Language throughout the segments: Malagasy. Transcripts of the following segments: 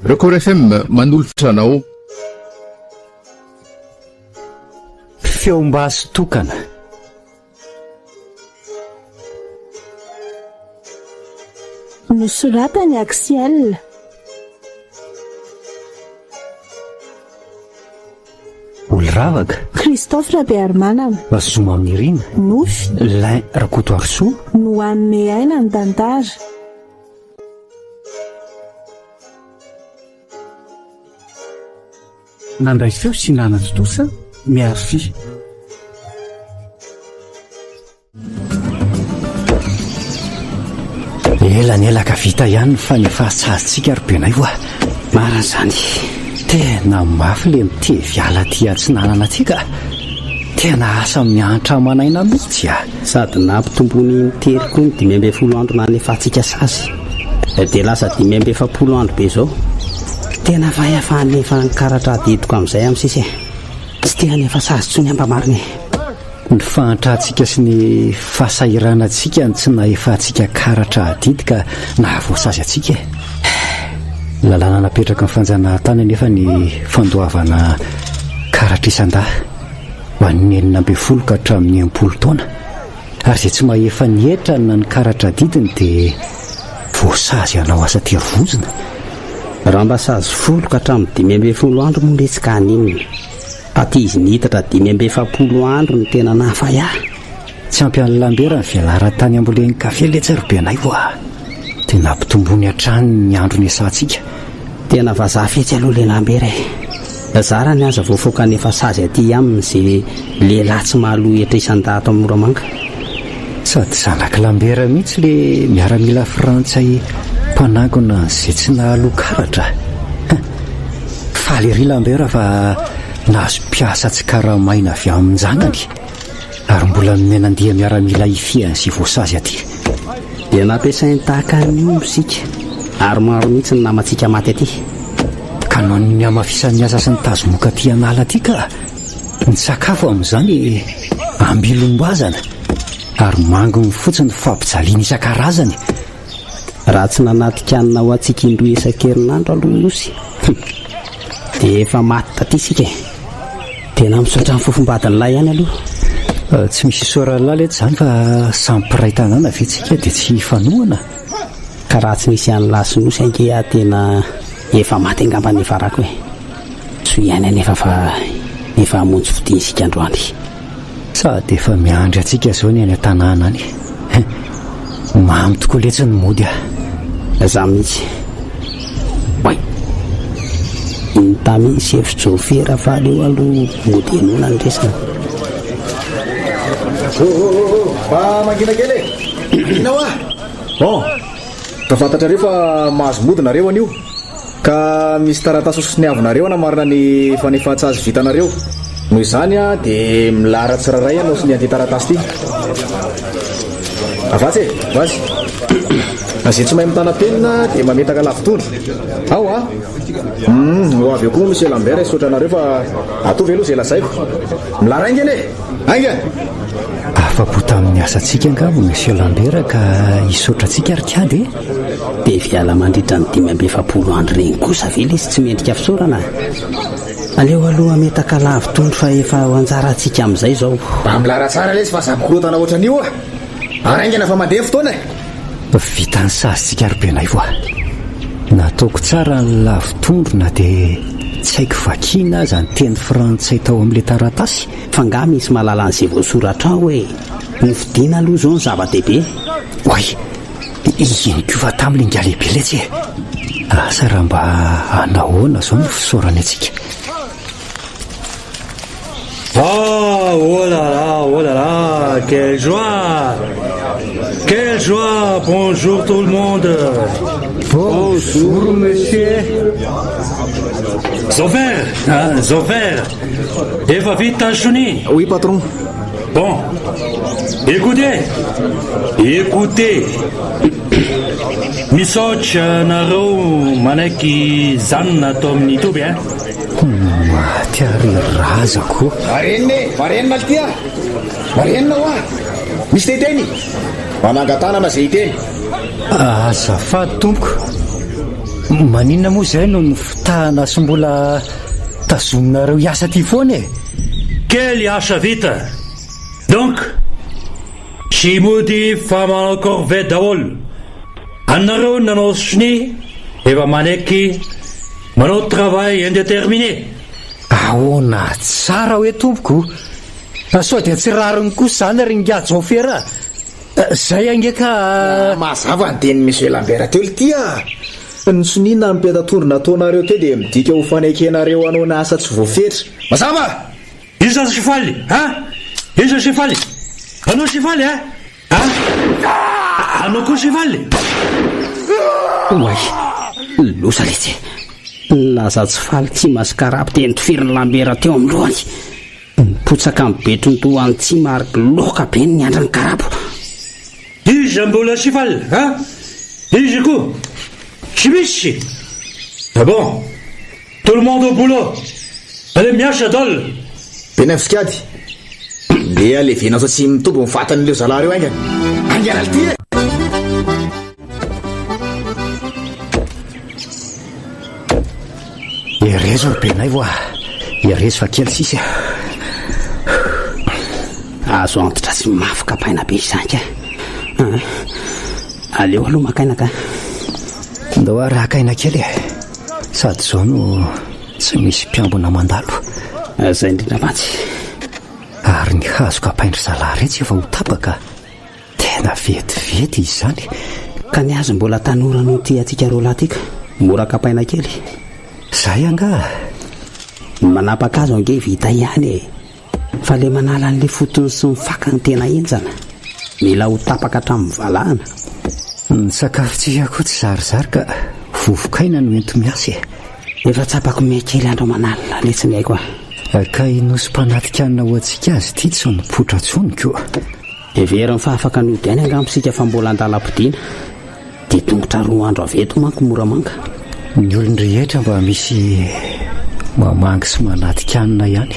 Record FM manolotra anao. Feom-basy tokana. Nosoratan'i Axiel. Oloravaka. Christophe Rabearimanana. Zoma Nirina. Nofy. Lin Rakotoarisoa. No hanome aina ny tantara. Nandray feo sy nanatontosa Miarify. Ela ny ela ka vita ihany ny fanefahan-tsazintsika ry Benaivo a! Marina izany. Tena mafy le mitevy ala aty atsinanana aty ka! Tena asa miantra aman'aina mihitsy a! Sady nampitomboiny intelo koa ny 15 andro nanefantsika sazy. Dia lasa 45 andro be izao. Tena fay aho fa hanefa ny karatra adidiko amin'izay amin'ny sisa e! Tsy te hanefa sazy intsony aho mba marina e! Ny fahantrantsika sy ny fahasahiranantsika no tsy nahefantsika karatra adidy ka nahavoasazy antsika e. Lalàna napetraky ny fanjanahantany anefa ny fandoavana karatra isan-dahy ho an'ny 16 ka hatramin'ny 60 taona ary izay tsy mahefa ny hetra na ny karatra adidiny dia voasazy hanao asa terivozona. Raha mba sazy folo ka hatramin'ny 15 andro moa letsy ka haninona? Taty izy nihitatra 45 andro no tena nahafay ahy. Tsy ampy an'i Lambert ny velaran-tany ambolen'ny kafe letsy ry Benaivo a! Dia nampitomboiny hatrany ny andro niasantsika. Tena vazaha fetsy aloha le Lambert e! Zarany aza voafaoka nefa sazy aty aminy ze lehilahy tsy mahaloa hetra isan-dahy ato Moramanga. Sady zanak'i Lambert mihitsy le miaramila frantsay mpanangona an'izay tsy nahaloa karatra. Faly ery Lambert fa nahazo mpiasa tsy karamaina avy amin-janany ary mbola nomena andia-miaramila hifehy an'izay voasazy aty. Dia nampiasainy tahaka ny omby isika ary maro mihitsy ny namantsika maty aty. Ka noho ny hamafisan'ny asa sy ny tazomoka aty an'ala aty ka ny sakafo amin'izany ambilombazana ary manginy fotsiny fampijaliana isan-karazany. Raha tsy nanatika hanina ho antsika indroa isan-kerinandro aloha Nosy dia efa maty taty isika e! Tena misaotra ny fofombadin'lahy ihany aloha. Tsy misy isaoran'lahy letsy izany fa samy mpiray tanàna ve tsika dia tsy hifanohana? Ka raha tsy nisy an'lahy sy Nosy ange aho tena efa maty angamba ny niafarako e! Soa ihany anefa fa efa hamonjy fodiana isika androany. Sady efa miandry antsika izao ny any an-tanàna any. Mamy tokoa letsy ny mody ah. Za mihitsy. Oay. Iny tamy sefo jofera fa aleo aloha mody henoina ny resany. Oh oh oh oh, mba mangina kely e! Mangina hoa! Bon, efa fantatrareo fa mahazo mody nareo anio. Ka misy taratasy hosoniavinareo hanamarina ny fanefan-tsazy vitanareo. Noho izany dia milahara tsirairay hanao sonia an'ity taratasy ity. Avatsy e! Vas-y. Izay tsy mahay mitana penina dia mametaka lavitondro. Ao a! Hum, ho avy eo koa Monsieur Lambert hisaotra anareo fa ataovy aloha izay lazaiko. Milahara haingana e! Haingana! Afa-po tamin'ny asantsika angamba Monsieur Lambert ka hisaotra antsika ry Kiady e! Dia hiala mandritra ny 45 andro ireny kosa ve lesy tsy mendrika fisaorana? Aleo aloha hametaka lavi-tondro fa efa ho anjarantsika amin'izay izao. Mba milahara tsara lesy fa aza mikorontana ohatran'io a! Ary haingana fa mandeha ny fotoana e! Vita ny sazintsika ry Benaivo a! Nataoko tsara ny lavi-tondro na dia tsy haiko vakiana aza ny teny frantsay tao amin'ilay taratasy. Fa nga misy mahalala an'izay voasoratra ao e! Ny fidiana aloha izao no zava-dehibe. Oay! Iny koa fa tam le ingahy lehibe letsy e! Asa raha mba anahoana zao no fisaorany antsika. Ah, oh là là, oh là là, quelle joie! Quelle joie! Bonjour tout le monde! Bonjour monsieur! Zofer, ah, Zofer, efa vita ny sonia? Oui patron. Bon, écoutez, écoutez, misaotra anareo manaiky zanona ato amin'ny toby hein. Maty ary razako. Marenina e, marenina lty a! Marenina hoa! Misy te hiteny? Manangan-tanana ze hiteny. Azafady tompoko. Maninona moa izay no nifitahana sy mbola tazominareo hiasa aty foana e? Kely asa vita. Donc, tsy mody fa manao corvée daholo. Anareo nanao sonia efa manaiky manao travail indéterminé. Ahoana tsara hoe tompoko? Sao dia tsy rariny kosa izany ry ingahy Jaofera a! Zay ange ka. Mazava ny tenin'i Monsieur Lambert teo lty a! Ny sonia na ny peta-tondro nataonareo teo dia midika ho fanekenareo hanao ny asa tsy voafetra. Mazava! Iza tsy faly a? Iza tsy faly? Anao tsy faly a? A? Anao koa tsy faly? Oay! Loza letsy e! Lasa tsy faly tsy maskarabo dia notifirin'i Lambert teo amin'ny lohany. Nipotsaka ny betron-dohan'i Tsima ary loaka be ny niandry ny karabo. Iza mbola tsy faly a? Iza koa? Tsy misy? Ah bon? Tout le monde au boulot! Allez miasa dol! Bena fisikady! Ndeha levena sao tsy mitombo ny fatin'ireo zalahy ireo haingana! Haingana lty e! Herezo ry Benaivo a! Herezo fa kely sisa e! Azo antitra sy mafy kapaina be izany ka! Aleo aloha maka aina ka! Ndao ary haka aina kely e! Sady izao no tsy misy mpiambina mandalo. Izay indrindra mantsy. Ary ny hazo kapain-dry zalahy iretsy efa ho tapaka. Tena vetivety izy izany. Ka ny azy mbola tanora noho ity antsika roalahy ity ka. Mora kapaina kely. Zay angaha? Ny manapaka azy ange vita ihany e. Fa le manala an'le fotony sy ny fakany tena henjana. Mila ho tapaka hatramin'ny valahana. Ny sakafontsika koa tsy zarizary ka vovokaina no enti-miasa e. Efa tsapako miha kely andro aman'alina letsy ny aiko a. Ka i Nosy mpanatika-nina ho antsika azy ity tsy mipoitra intsony ko. Heveriny fa afaka ny hody any angamba isika fa mbola andalam-podiana. Dia tongotra roa andro avy eto manko Moramanga. Ny olon-drehetra mba misy mamangy sy manatika-nina ihany.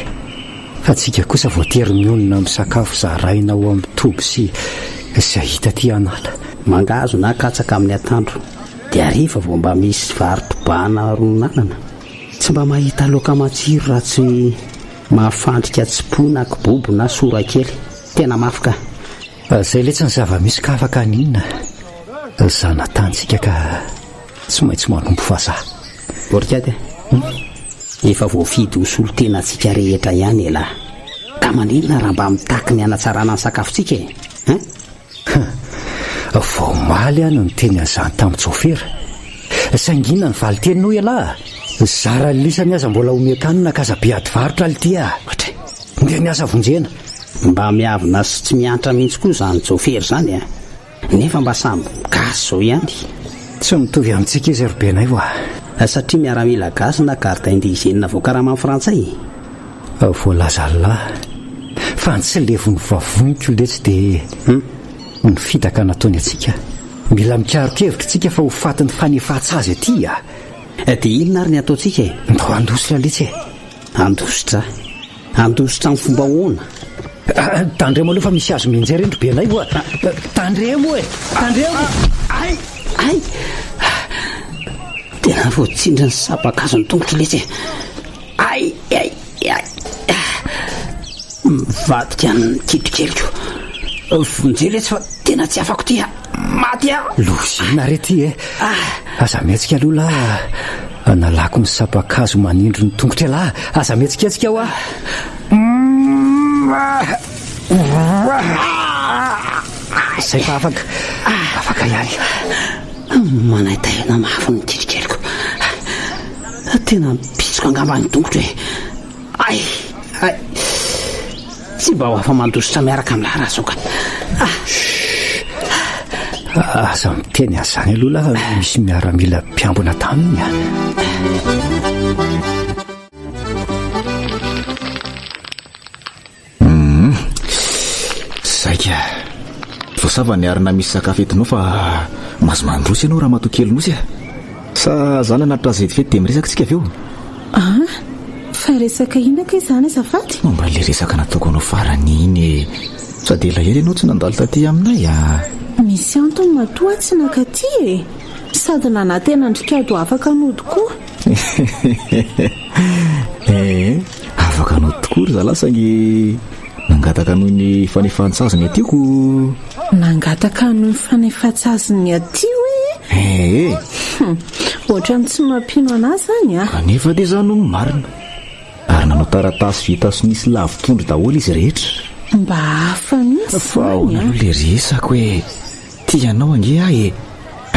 Fa tsika kosa voatery mionona amin'ny sakafo zaraina ao amin'ny toby sy izay hita aty an'ala. Mangahazo na katsaka amin'ny atandro. Dia hariva vao mba misy vary tobahana ronon'anana. Tsy mba mahita laoka matsiro raha tsy mahafandrika tsipoy na kibobo na sora kely. Tena mafy ka. Zay letsy ny zava-misy ka afaka haninona? Zanatanintsika ka tsy maintsy manompo vazaha. Borikady a! Efa voafidy ho solontena antsika rehetra ihany elah. Ka maninona raha mba mitaky ny hanatsarana ny sakafontsika e? Hein? Vao omaly aho no niteny an'izany tamin'i Tsofera. Saingy inona ny valin-teniny hoy ialahy? Zara lisany aza mbola omen-kanina ka aza be ady varotra lty a! Ndeha miasa vonjena. Mba miavona sy tsy miantra mihitsy koa izany Tsofera izany a! Nefa mba samy gasy izao ihany. Tsy mitovy amintsika izy ry Benaivo a! Satria miaramila gasy na garde indigène voakaraman'ny frantsay? Voalazan'lah fa ny tsy levon'ny vavoniko letsy dia ny fitaka nataony antsika. Mila mikaroka hevitra tsika fa ho fatin'ny fanefatsazy aty a! Dia inona ary ny ataontsika e? Ndao handositra letsy e! Handositra? Handositra amin'ny fomba ahoana? Tandremo aloha fa misy hazo mianjera eny ry Benaivo a! Tandremo e! Tandremo! Ay! Ay! Tena voatsindrin'ny sabakazo ny tongotro letsy e! Ay! Ay! Ay! Mivadika ny kitrokeliko. Vonjeo letsy fa tena tsy afako ity a! Maty aho! Lozina re ity e! Aza mihetsika aloha lahy a! Analako ny sapa-kazo manindry ny tongotr'ialahy! Aza mihetsiketsika hoa! Zay fa afaka! Afaka ihany! Manaintaina mafy ny kitrokeliko. Tena mipitsoka angamba ny tongotro e! Ay! Ay! Tsy mba ho afa-mandositra miaraka amin'lah raha zao ka! Ah! Chut! Aza miteny an'izany aloha lah fa misy miaramila mpiambina tany iny a! Humm. Saika. Voasava ny arina misy sakafo entinao fa mahazo mandroso ianao ramatoa kely nosy a. Sa za nanatitra azy vetivety dia miresaka tsika avy eo? Ah! Fa resaka inona kay izany azafady? Momba ilay resaka nataoko anao farany iny e. Sady elaela ianao tsy nandalo taty aminay a. Misy antony matoa aho tsy nankaty e. Sady nanantena an-dry Kiady ho afaka nody koa. Ee, afaka nody tokoa ry zalahy saingy nangataka noho ny fanefan-tsazy ny aty ko. Nangataka noho ny fanefan-tsazy ny aty hoe? Ee. Hum, ohatran'ny tsy mampino an'ahy izany a. Kanefa dia izany no marina. Ary nanao taratasy vita sonia sy lavo-tondro daholo izy rehetra. Mba hafa mihitsy izany a. Fa ahoana aloha ilay resako e? Tia anao ange aho e!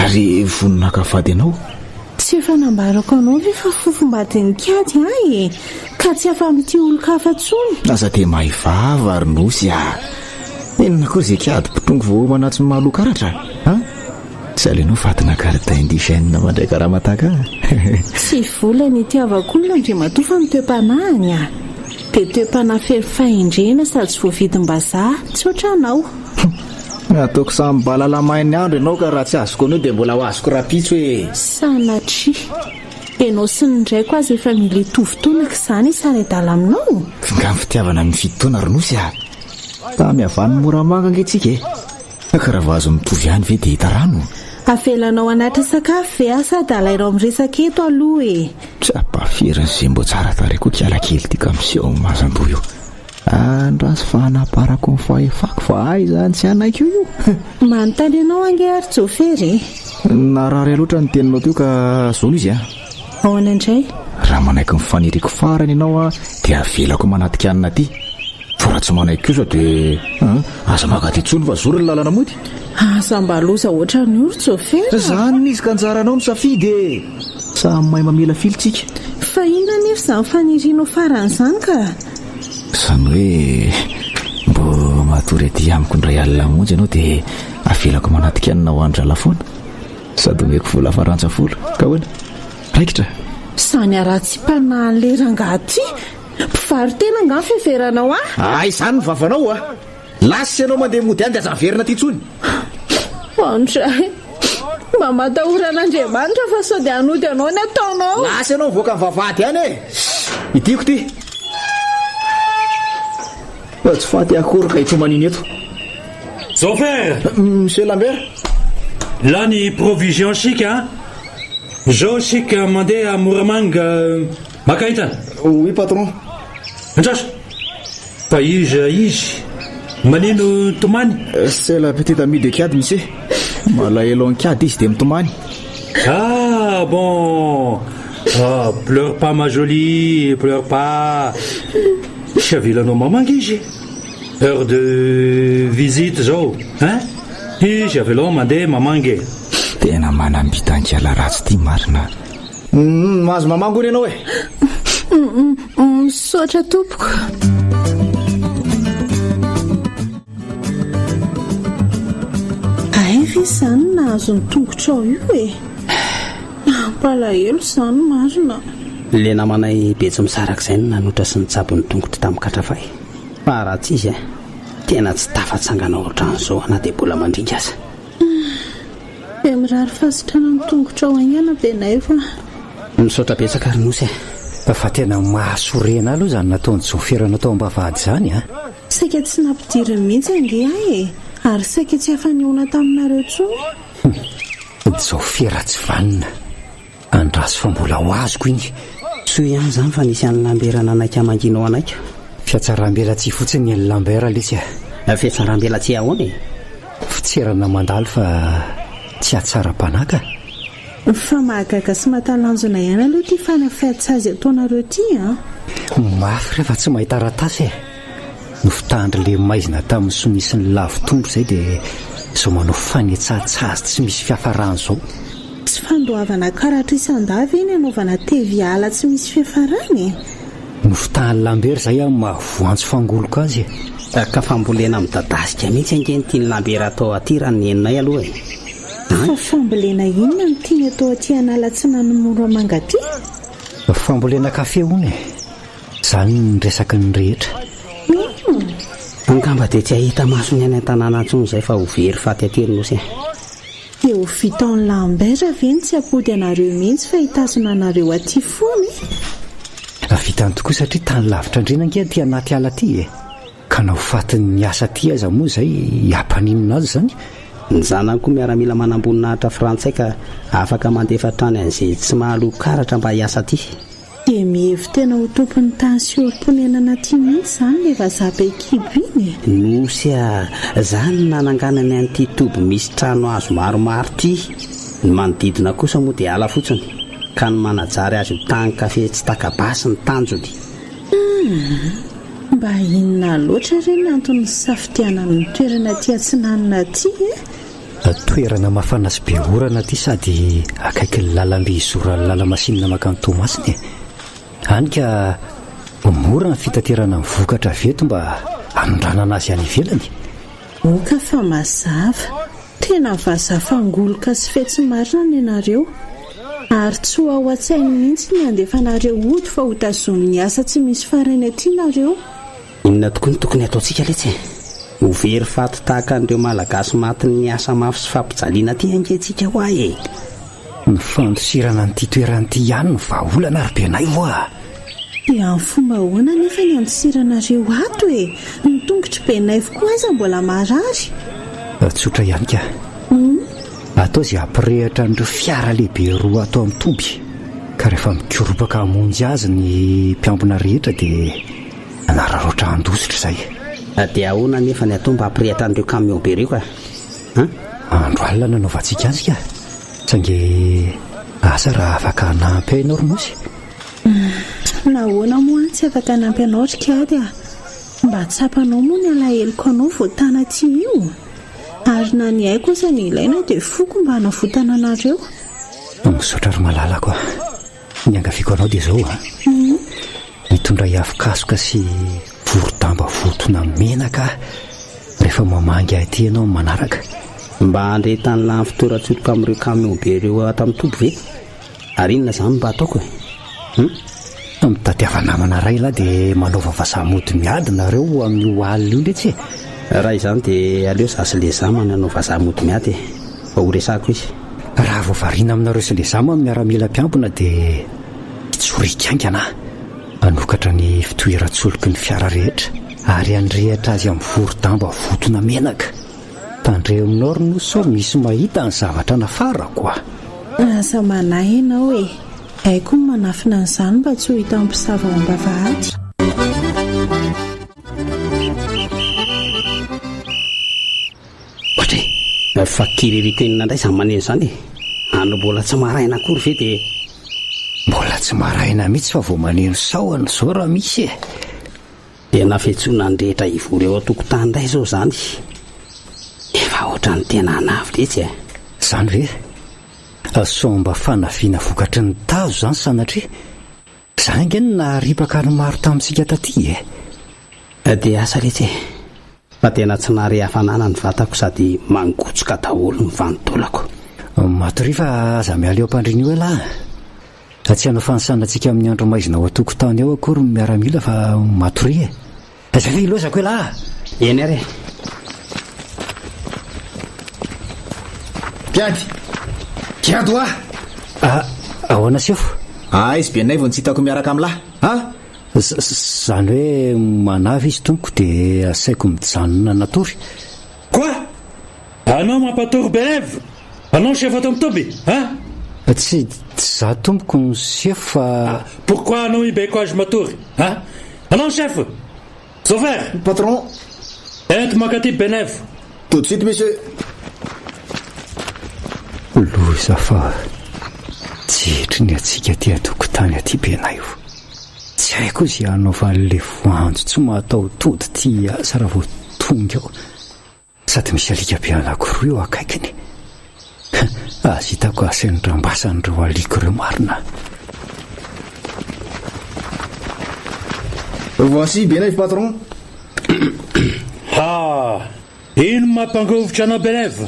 Ary vonona haka vady anao. Tsy efa nambarako anao ve fa fofombadin'ny kiady ahy e! Ka tsy afa-mitia olon-kafa intsony. Aza dia mahay vava ry Nosy a! Inona koa izay kiady mpitrongy voaomana tsy mahaloa karatra a? Tsy alainao vadina garde indigène mandray karama tahaka ahy? Tsy vola ny itiavako olona Andriamatoa fa ny toe-panahiny a! Dia toe-panahy feno fahendrena sady tsy voavidim-bazaha, tsy ohatranao. Ataoko samy balala mahay ny andro ianao ka raha tsy azoko anio dia mbola ho azoko rahampitso e! Sanatria. Ianao sy ny raiko aza efa mila hitovy taona ka izany hisaray-dala aminao? Nga ny fitiavana mifidy taona ry Nosy a! Samy avy any Moramanga ange tsika e! Ka raha vazo mitovy ihany ve dia hita rano? Avelanao hanatitra sakafo ve aho sa adalainao miresaka eto aloha e! Tsy ampahafirin'i Zembo tsara tarehy koa kiala kely ity ka miseho amin'ny mazan-doha io. Andraso fa hanaparako ny fahefako fa aiza any tsy hanaiky io io. Manontany anao ange aho ry Jofera e! Narary ahy loatra ny teninao teo ka zao no izy a! Ahoana indray? Raha manaiky ny faniriako farany ianao dia avelako manatika anona aty. Fa raha tsy manaiky kosa dia aza maka aty intsony fa zory ny lalana mody. Aza mba loza ohatran'io ry Jofera a! Zany izy ka anjaranao misafidy e! Samy mahay mamela fily tsika. Fa inona anefa izany fanirianao farany izany ka? Izany hoe mbo matory aty amiko indray alina monja ianao dia avelako manatika anona ho an-drala foana. Sady omeko vola farantsa folo. Ka ahoana? Raikitra? Izany haratsiam-panahin'ilay rangahy ity! Mpivaro-tena angaha ny fiheveranao ahy? Hay izany ny vavanao a! Lasa ianao mandeha mody any dia aza miverina aty intsony. Andray, mba matahora an'Andriamanitra fa sao dia hanody anao ny ataonao. Lasa ianao mivoaka ny vavahady any e! Idiako ity. Fa tsy faty akory ka hitomaniana eto. Zofer! Monsieur Lambert? Lany provision sika an! Zao sika mandeha Moramanga maka entana. Oui patron. Andraso! Fa iza izy? Manino mitomany? C'est la petite amie de Kiady monsieur. Malahelo an'i Kiady izy dia mitomany. Ah bon! Ah, pleure pas ma jolie, pleure pas. Tsy avelanao mamangy izy. Heure de visite zao, hein? Izy avelao mandeha mamangy e. Tena manam-bitan-kiala ratsy ity marina. Mahazo mamangy hono ianao e. Misaotra tompoko. Aiza izany nahazo ny tongotrao io e? Mampalahelo izany marina. Ilay namanay Betsimisaraka izay no nanotra sy nitsabo ny tongotro tamin'ny katrafay. Fa raha tsy izy eh, tena tsy tafatsangana ohatran'izao aho na dia mbola mandringa aza. Dia mirary fahasitranan'ny tongotrao haingana Benaivo a. Misaotra betsaka ry Nosy a. Fa tena mahasorena ahy aloha izany nataon'i Jofera anao tao am-bavahady izany a. Saika tsy nampidiriny mihitsy ange ahy e! Ary saika tsy afa-nihaona taminareo intsony. Hum, Jofera tsy vanona. Andraso fa mbola ho azoko iny. Soa ihany izany fa nisy an'i Lambert nanaiky hamangianao anay ka. Fihatsaram-belatsihy fotsiny ny an'i Lambert lesy a. Fihatsaram-belatsihy ahoana e? Fitserana mandalo fa tsy hatsaram-panahy ka. Fa mahagaga sy mahatalanjona ihany aloha ity fanafihan-tsazy ataonareo ity an! Mafy re fa tsy mahay taratasy e! Nofitahan-dry le maizina tamin'ny sonia sy ny lavo tondro izay dia izao manao fanetsahan-tsazy tsy misy fiafarany izao. Tsy fandoavana karatra isan-dahy ve ny anaovana TVA tsy misy fiafarany e? Nofitahan'i Lambert izay aho maha voantso fangoloka azy e. Ka fambolena midadasika mihitsy ange ny tian'i Lambert atao aty raha ny henonay aloha e. Fa fambolena inona no tiany atao aty an'Alatsinan'i Moramanga aty? Fambolena kafe hono e. Izany ny resaky ny rehetra. Humm. Angamba dia tsy hahita maso ny any an-tanàna intsony izay fa ho very faty aty ry Nosy e. Dia ho vitan'i Lambert ve ny tsy hampody anareo mihitsy fa hitazona anareo aty foana e? Vitany tokoa satria tany lavitra andriana ange aty anaty ala aty e! Ka na ho fatin'ny asa aty aza moa izay hampaninona azy izany? Ny zanany koa miaramila manamboninahitra frantsay ka afaka mandefa hatrany an'izay tsy mahaloa karatra mba hiasa aty. Dia mihevi-tena ho tompon'ny tany sy orim-ponenana aty mihitsy izany ilay vazaha be kibo iny e! Nosy a! Izany no nananganany an'ity toby misy trano hazo maromaro ity. Ny manodidina kosa moa dia ala fotsiny, ka ny manajary azy ho tany kafe tsy taka-basy ny tanjony. Aa! Mba inona loatra re ny antony nisafidianany ny toerana aty atsinanana aty e? Toerana mafana sy be orana aty sady akaikin'ny lalamby izoran'ny lala-masinina mankany Toamasina e. Hany ka mora ny fitaterana ny vokatra avy eto mba hanondranana azy any ivelany. Oka fa mazava. Tena vazaha fangoloka sy fetsy marina ny anareo. Ary tsy ho ao an-tsainy mihitsy ny handefa anareo hody fa ho tazomin'ny asa tsy misy farany aty nareo. Inona tokoa no tokony hataontsika letsy e? Ho very faty tahaka an'ireo Malagasy matin'ny asa mafy sy fampijaliana aty ange tsika hoa e! Ny fandosirana an'ity toerana ity ihany no vahaolana ry Benaivo a! Dia amin'ny fomba ahoana anefa ny handosiranareo ato e? Ny tongotr'i Benaivo koa aza mbola marary. Tsotra ihany ka. Atao izay hampirehitra an'ireo fiara lehibe roa ato amin'ny toby, ka rehefa mikoropaka hamonjy azy ny mpiambina rehetra dia hanararaotra handositra izay. Dia ahoana anefa ny atao mba hampirehitra an'ireo camion be ireo ka? An? Andro alina no anaovantsika azy ka! Saingy asa raha afaka hanampy ahy ianao ry Nosy? Nahoana moa aho tsy afaka hanampy anao ry Kiady a? Mba tsapanao moa ny alaheloko anao voatana aty io? Ary na ny aiko aza no ilaina dia foko mba hanavotana anareo. Misaotra ry malalako a! Ny angaviako anao dia izao a! Mitondray afokasoka sy voro-damba vontona menaka aho rehefa mamangy ahy aty ianao amin'ny manaraka. Mba handrehetan'lah ny fitoeran-tsoroka amin'ireo camion be ireo ato amin'ny toby ve? Ary inona izany mba ataoko e? Hum? Mitadiava namana iray lah dia manaova vazaha mody miady nareo amin'io alina io letsy e! Raha izany dia aleo za sy Lezama no hanao vazaha mody miady e! Fa ho resahako izy. Raha vao variana aminareo sy Lezama ny miaramila mpiambina dia hitsoriaka haingana aho hanokatra ny fitoeran-tsoliky ny fiara rehetra ary handrehitra azy amin'ny voro-damba votona menaka. Tandremonao ry Nosy sao misy mahita ny zavatra nafarako a! Aza manahy ianao e! Haiko ny manafina an'izany mba tsy ho hitan'ny mpisava ao am-bavahady. Ohatra e! Fa kiririko inona indray izany maneno izany e? Andro mbola tsy maraina akory ve dia. Mbola tsy maraina mihitsy fa vao maneno sahona izao raha misy e! Dia nafetsoina ny rehetra hivory eo an-tokotany indray izao izany. Efa ohatran'ny tena hanavy letsy e! Izany ve? Sao mba fanaviana vokatry ny tazo izany sanatria? Izany ange no naharipaka ny maro tamintsika taty e! Dia asa letsy e! Fa tena tsy nahare hafanana ny vatako sady mangotsoka daholo ny vanin-taolako. Matoria fa aza miala eo am-pandriana eo ialahy a! Tsy hanao fanisana antsika amin'ny andro maizina ao an-tokotany ao akory ny miaramila fa matoria e! Izay ve ilozako elah a! Eny ary e! Mpiady! Mpiady hoa! Ah, ahoana sefo? Aiza Benaivo no tsy hitako miaraka amin'lah? Ah! Izany hoe manavy izy tompoko dia asaiko mijanona natory. Quoi? Anao mampatory Benaivo? Anao chef ato amin'ny toby? Hein? Tsy za tompoko no sefo fa. Pourquoi anao mibaiko azy matory? Hein? Anao chef! Chauffeur! Patron! Ento mankaty Benaivo! Tout de suite monsieur! Loza fa jery ny antsika aty an-tokotany aty Benaivo. Tsy haiko izay hanaovan'ilay voanjo tsy mahataho-tody ity aza raha vao tonga eo. Sady misy alika be anankiroa eo akaikiny. Aza hitako asain'ny rambasan'ireo alika ireo marina. Voici Benaivo patron. Ha! Ino mampangovitra anao Benaivo?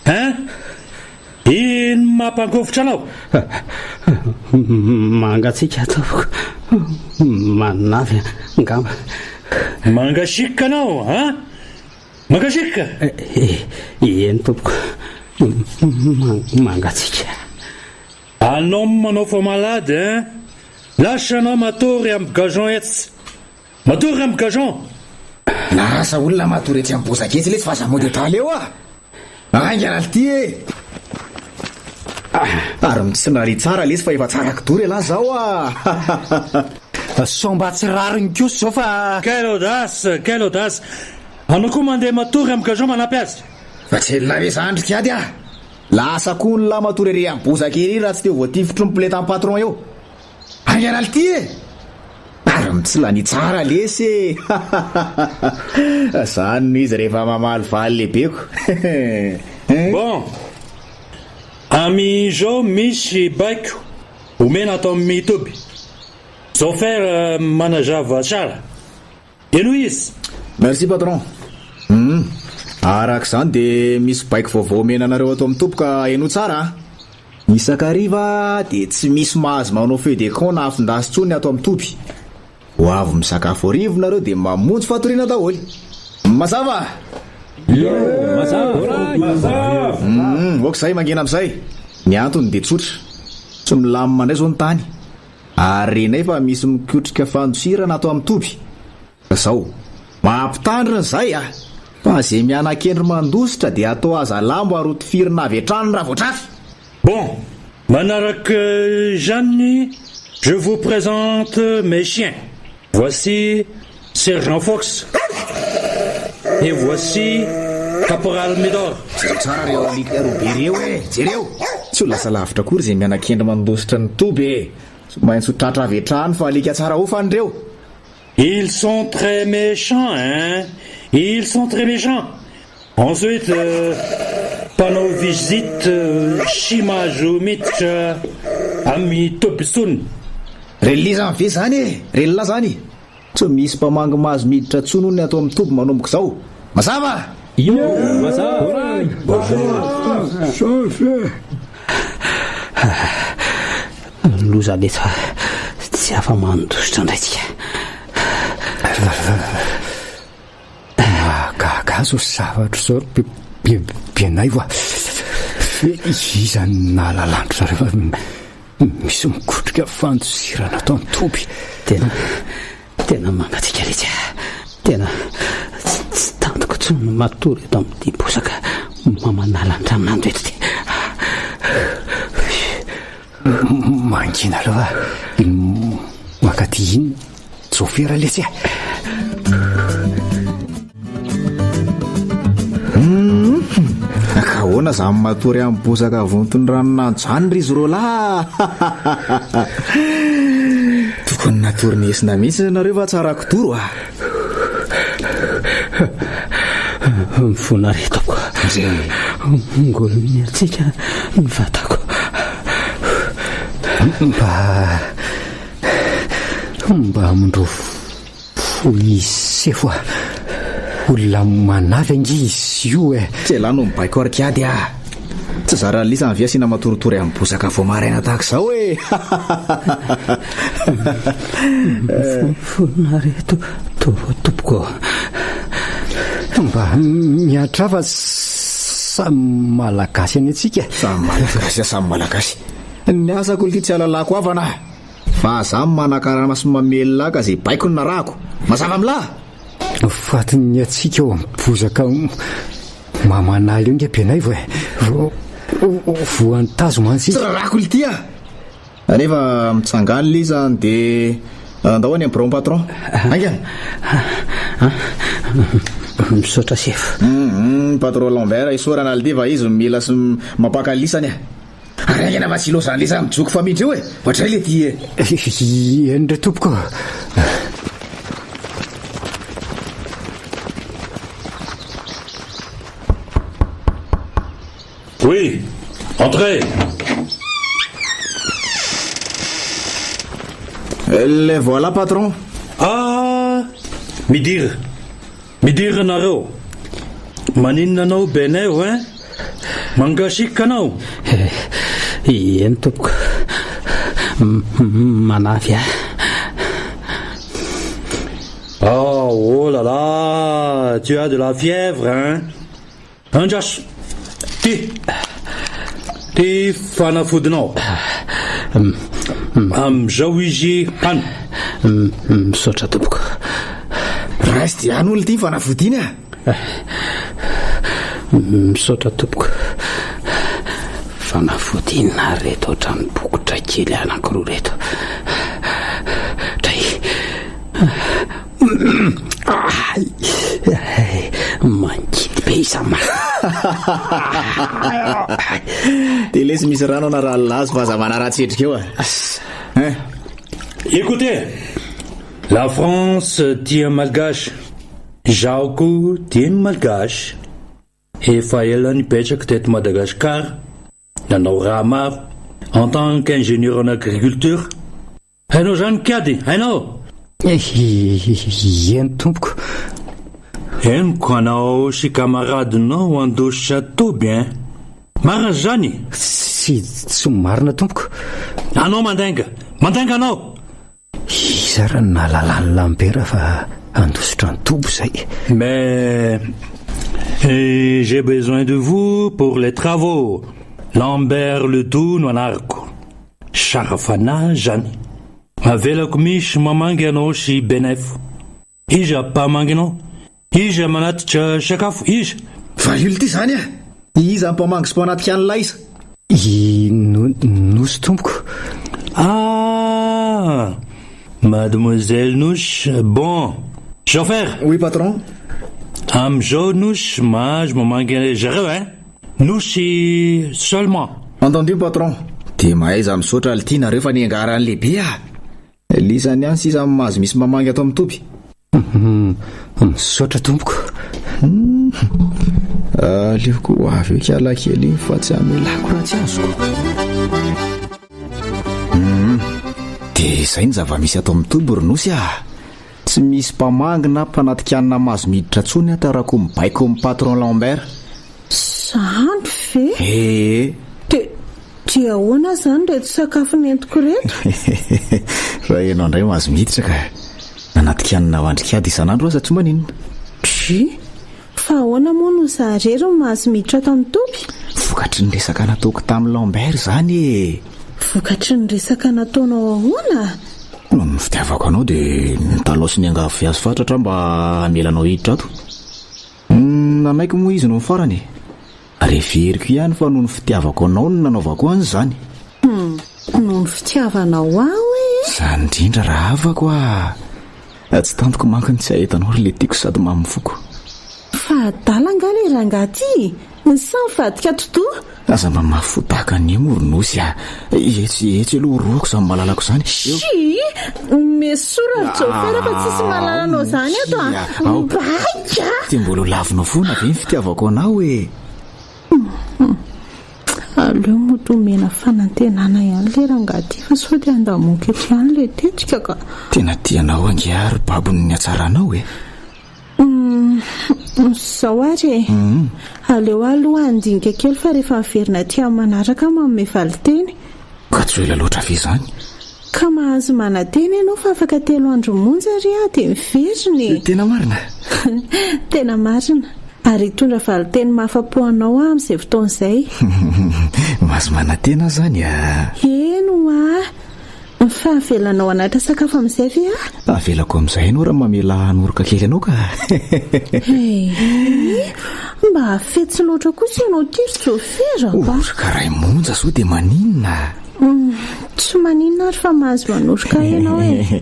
Hein? Ino mampangovitra anao? Mangatsiaka tompoko. Manavy angamba. Mangasiaka anao, hein? Mangasiaka? Eny tompoko. Mangatsiaka. Anao manao fa malade, hein? Lasa anao matory amin'ny gazon etsy. Matory amin'ny gazon! Lasa olona matory etsy amin'ny bozaka etsy letsy fa aza mody adala eo ah! Haingana lty e! Ary mitsinary tsara lesy fa efa tsara kidoro elah zao ah! Sao mba tsy rariny kosa izao fa. Quelle audace! Quelle audace! Anao koa mandeha matory amin'ny gazon manampy azy. Fa tsy elona ve zany ry kiady ah! Lasa koa ny lahy matory ery amin'ny bozaka ery raha tsy teo voatifitry ny poletan'ny patron eo. Haingana lty e! Ary mitsilany tsara lesy e! Zany no izy rehefa mamalivaly lehibeko. Bon! Amin'izao misy baiko omena ato amin'ny toby. Zofer manazava tsara. Henoy izy! Merci patron. Humm. Araka izany dia misy baiko vaovao omena anareo ato amin'ny toby ka henoy tsara a! Isan-kariva dia tsy misy mahazo manao feu de camp na afon-dasy intsony ato amin'ny toby. Ho avy misakafo hariva nareo dia mamonjy fatoriana daholo. Mazava? Mazava! Humm, ok izay, mangina amin'izay. Ny antony dia tsotra. Tsy milamina indray izao ny tany. Ary renay fa misy mikotrika fandosirana ato amin'ny toby. Zao. Mampitandrina izay a! Fa ze mianakendry mandositra dia atao hazalambo ary hotifirina avy hatrany raha vao tratra! Bon, manaraka izany, je vous présente mes chiens. Voici Sergent Fox et voici Caporal Midor. Jereo tsara reo alika roa be reo e! Jereo! Tsy ho lasa lavitra akory ze mianakendry mandositra ny toby e! Tsy maintsy ho tratra avy hatrany fa alika tsara hofana ireo! Ils sont très méchants hein! Ils sont très méchants! Ensuite, mpanao visite tsy mahazo miditra amin'ny toby intsony. Rel'la zany ve zany e! Rel'la zany! Tsy misy mpamangy mahazo miditra intsony hono ny ato amin'ny toby manomboka izao! Mazava? Io! Mazava! Loza letsy fa tsy afa-mandositra indray tsika. Mahagaga ahy izao zavatra izao ry Benaivo a! Iza no nahalalan-dry zareo fa misy mikotrika fandosirana ato an-toby? Tena, tena mangatsiaka letsy a! Tena tsy tantiko intsony ny matory eto amin'ity bozaka mamanala ny ranonando eto ity. Mangina aloha iny mankaty iny Jofera letsy e. Hum, ka ahoana zany matory amin'ny bozaka vonton'ny ranonando zany ry izy roalahy? Tokony natory nesina mihitsy nareo fa tsara kidoro ah. Mifona re tompoko. Ngolominy antsika ny vatako. Mba mba amindro fo izy sefo a. Olona manavy ange izy io e. Tsy elah no mibaiko arkiady ah. Tsy zaran'ny lisany ve asiana matoritory amin'ny bozaka vao maraina tahaka izao e. Mifona re tompoko. Mba miantra fa samy malagasy anie tsika e. Samy malagasy samy malagasy. Ny asako ity tsy alalako havana ah. Fa za manakarama sy mamelona ahy ka ze baiko no narahako. Mazava amlah! Fatin'ny hatsiaka ao amin'ny bozaka mamanala eo nge Benaivo e. Voan'ny tazo mantsy izy. Tsy rarako lty ah! Rehefa mitsangana lizany de andao any amin'ny biraon'ny patron. Haingana. Misaotra sefo. Hum, patron Lambert isaorana lty fa izy no mila sy mampaka lisany ah. Ary haingana fa tsy ilaozan'i lisa mijoko famindra eo e! Ohatray le ty e! Eny re tompoko. Oui, entrez! Les voilà patron. Ah! Midira! Midira nareo! Maninona anao Benaivo hein? Mangasiaka anao? Eny tompoko. Manavy ahy. Ah, oh là là, tu as de la fièvre hein? Andraso! Ty! Ty fanafodinao. Amin'izao izy hano. Misaotra tompoko. Raiso dia hano ity fanafody iny ah. Misaotra tompoko. Fanafody inona ary reto ohatran'ny bokotra kely anankiroa reto. Dray. Mangidy be izany. Dia lesy misy rano anarahalahy azy fa aza manaratsy endrika eo a. Hein. Écoutez, la France tia malgache, izaho koa tia ny malgache. Efa ela nipetraka teto Madagascar, nanao raha maro, en tant qu'ingénieur en agriculture. Hainao zany kiady, hainao? Eny tompoko. Henoko anao sy camarade-nao handositra toby hein! Marina zany? Tsy, tsy marina tompoko. Anao mandainga! Mandainga anao! Iza ary no nahalala an'i Lambert fa handositra ny toby izay? Mais j'ai besoin de vous pour les travaux. Lambert le Doux no anarako. Tsara fanahy zany. Avelako misy mamangy anao sy Benef. Iza mpamangy anao? Iza manatitra sakafo? Iza? Valio ity zany a! Iza mpamangy sy mpanatika an'ilay iza? I Nosy tompoko. Ah! Mademoiselle Nosy, bon! Chauffeur! Oui patron. Amin'izao Nosy mahazo mamangy an zareo hein! Nosy seulement. Entendu patron. Dia mahaiza misaotra lty nareo fa niangaran'ny lehibe ah! Lisany ihany sisa amin'ny mahazo misy mamangy ato amin'ny toby. Misaotra tompoko. Aleoko ho avy eo kiala kely iny fa tsy hamelako raha tsy azoko. Dia izay ny zava-misy ato amin'ny toby ry Nosy ah! Tsy misy mpamangy na mpanatikanina mahazo miditra intsony ato raha koa mibaiko ny patron Lambert. Zany ve? Ee. Dia dia ahoana izany ireto sakafo nentiko ireto? Fa ianao indray mahazo miditra ka. Nanatikanina ho andrikady isan'andro aza tsy maninona. Dry. Fa ahoana moa no za irery no mahazo miditra ato amin'ny toby? Vokatry ny resaka nataoko tamin'i Lambert izany e! Vokatry ny resaka nataonao ahoana? Noho ny fitiavako anao dia nitalaho sy niangavy azy fatratra aho mba hamela anao hiditra ato. Nanaiky moa izy nony farany e! Ary heveriko ihany fa noho ny fitiavako anao no nanaovako an'izany. Hum, noho ny fitiavanao ahy hoe? Izany indrindra rahavako ah! Tsy tantiko manko ny tsy hahita anao ry le tiako sady mamin'ny foko. Fa adala angaha le rangahy ty? Sa mivadika atidoha? Aza mba mafy fo tahaka an'io moa ry Nosy ah! Etsy etsy aloha orohako izany malalako izany. Shii! Mesora ry Jaofera fa tsisy mahalala anao izany ato ah! Baika! Dia mbola ho lavinao foana ve ny fitiavako anao e? Aleo mody omena fanantenana ihany le rangahy ty fa sao dia handamoaka eto ihany le tetika ka! Tena tia anao ange aho ry babon'ny hatsaranao e! Humm, izao ary e! Aleo aho aloha handinika kely fa rehefa miverina aty amin'ny manaraka aho manome valinteny. Ka tsy ho ela loatra ve izany? Ka mahazo manantena ianao fa afaka telo andro monja ry aho dia miverina e! Tena marina? Tena marina. Ary hitondra valinteny mahafa-po anao aho amin'izay fotoana izay. Mahazo manantena aho izany a! Eny ho'a! Fa avelanao hanatra sakafo amin'izay ve aho? Avelako amin'izay ianao raha mamela hanoroka kely anao ka! Hey! Mba fetsy loatra kosa ianao ity ry Jofera a! Oroka iray monja sao dia maninona? Tsy maninona ary fa mahazo manoroka ahy ianao e!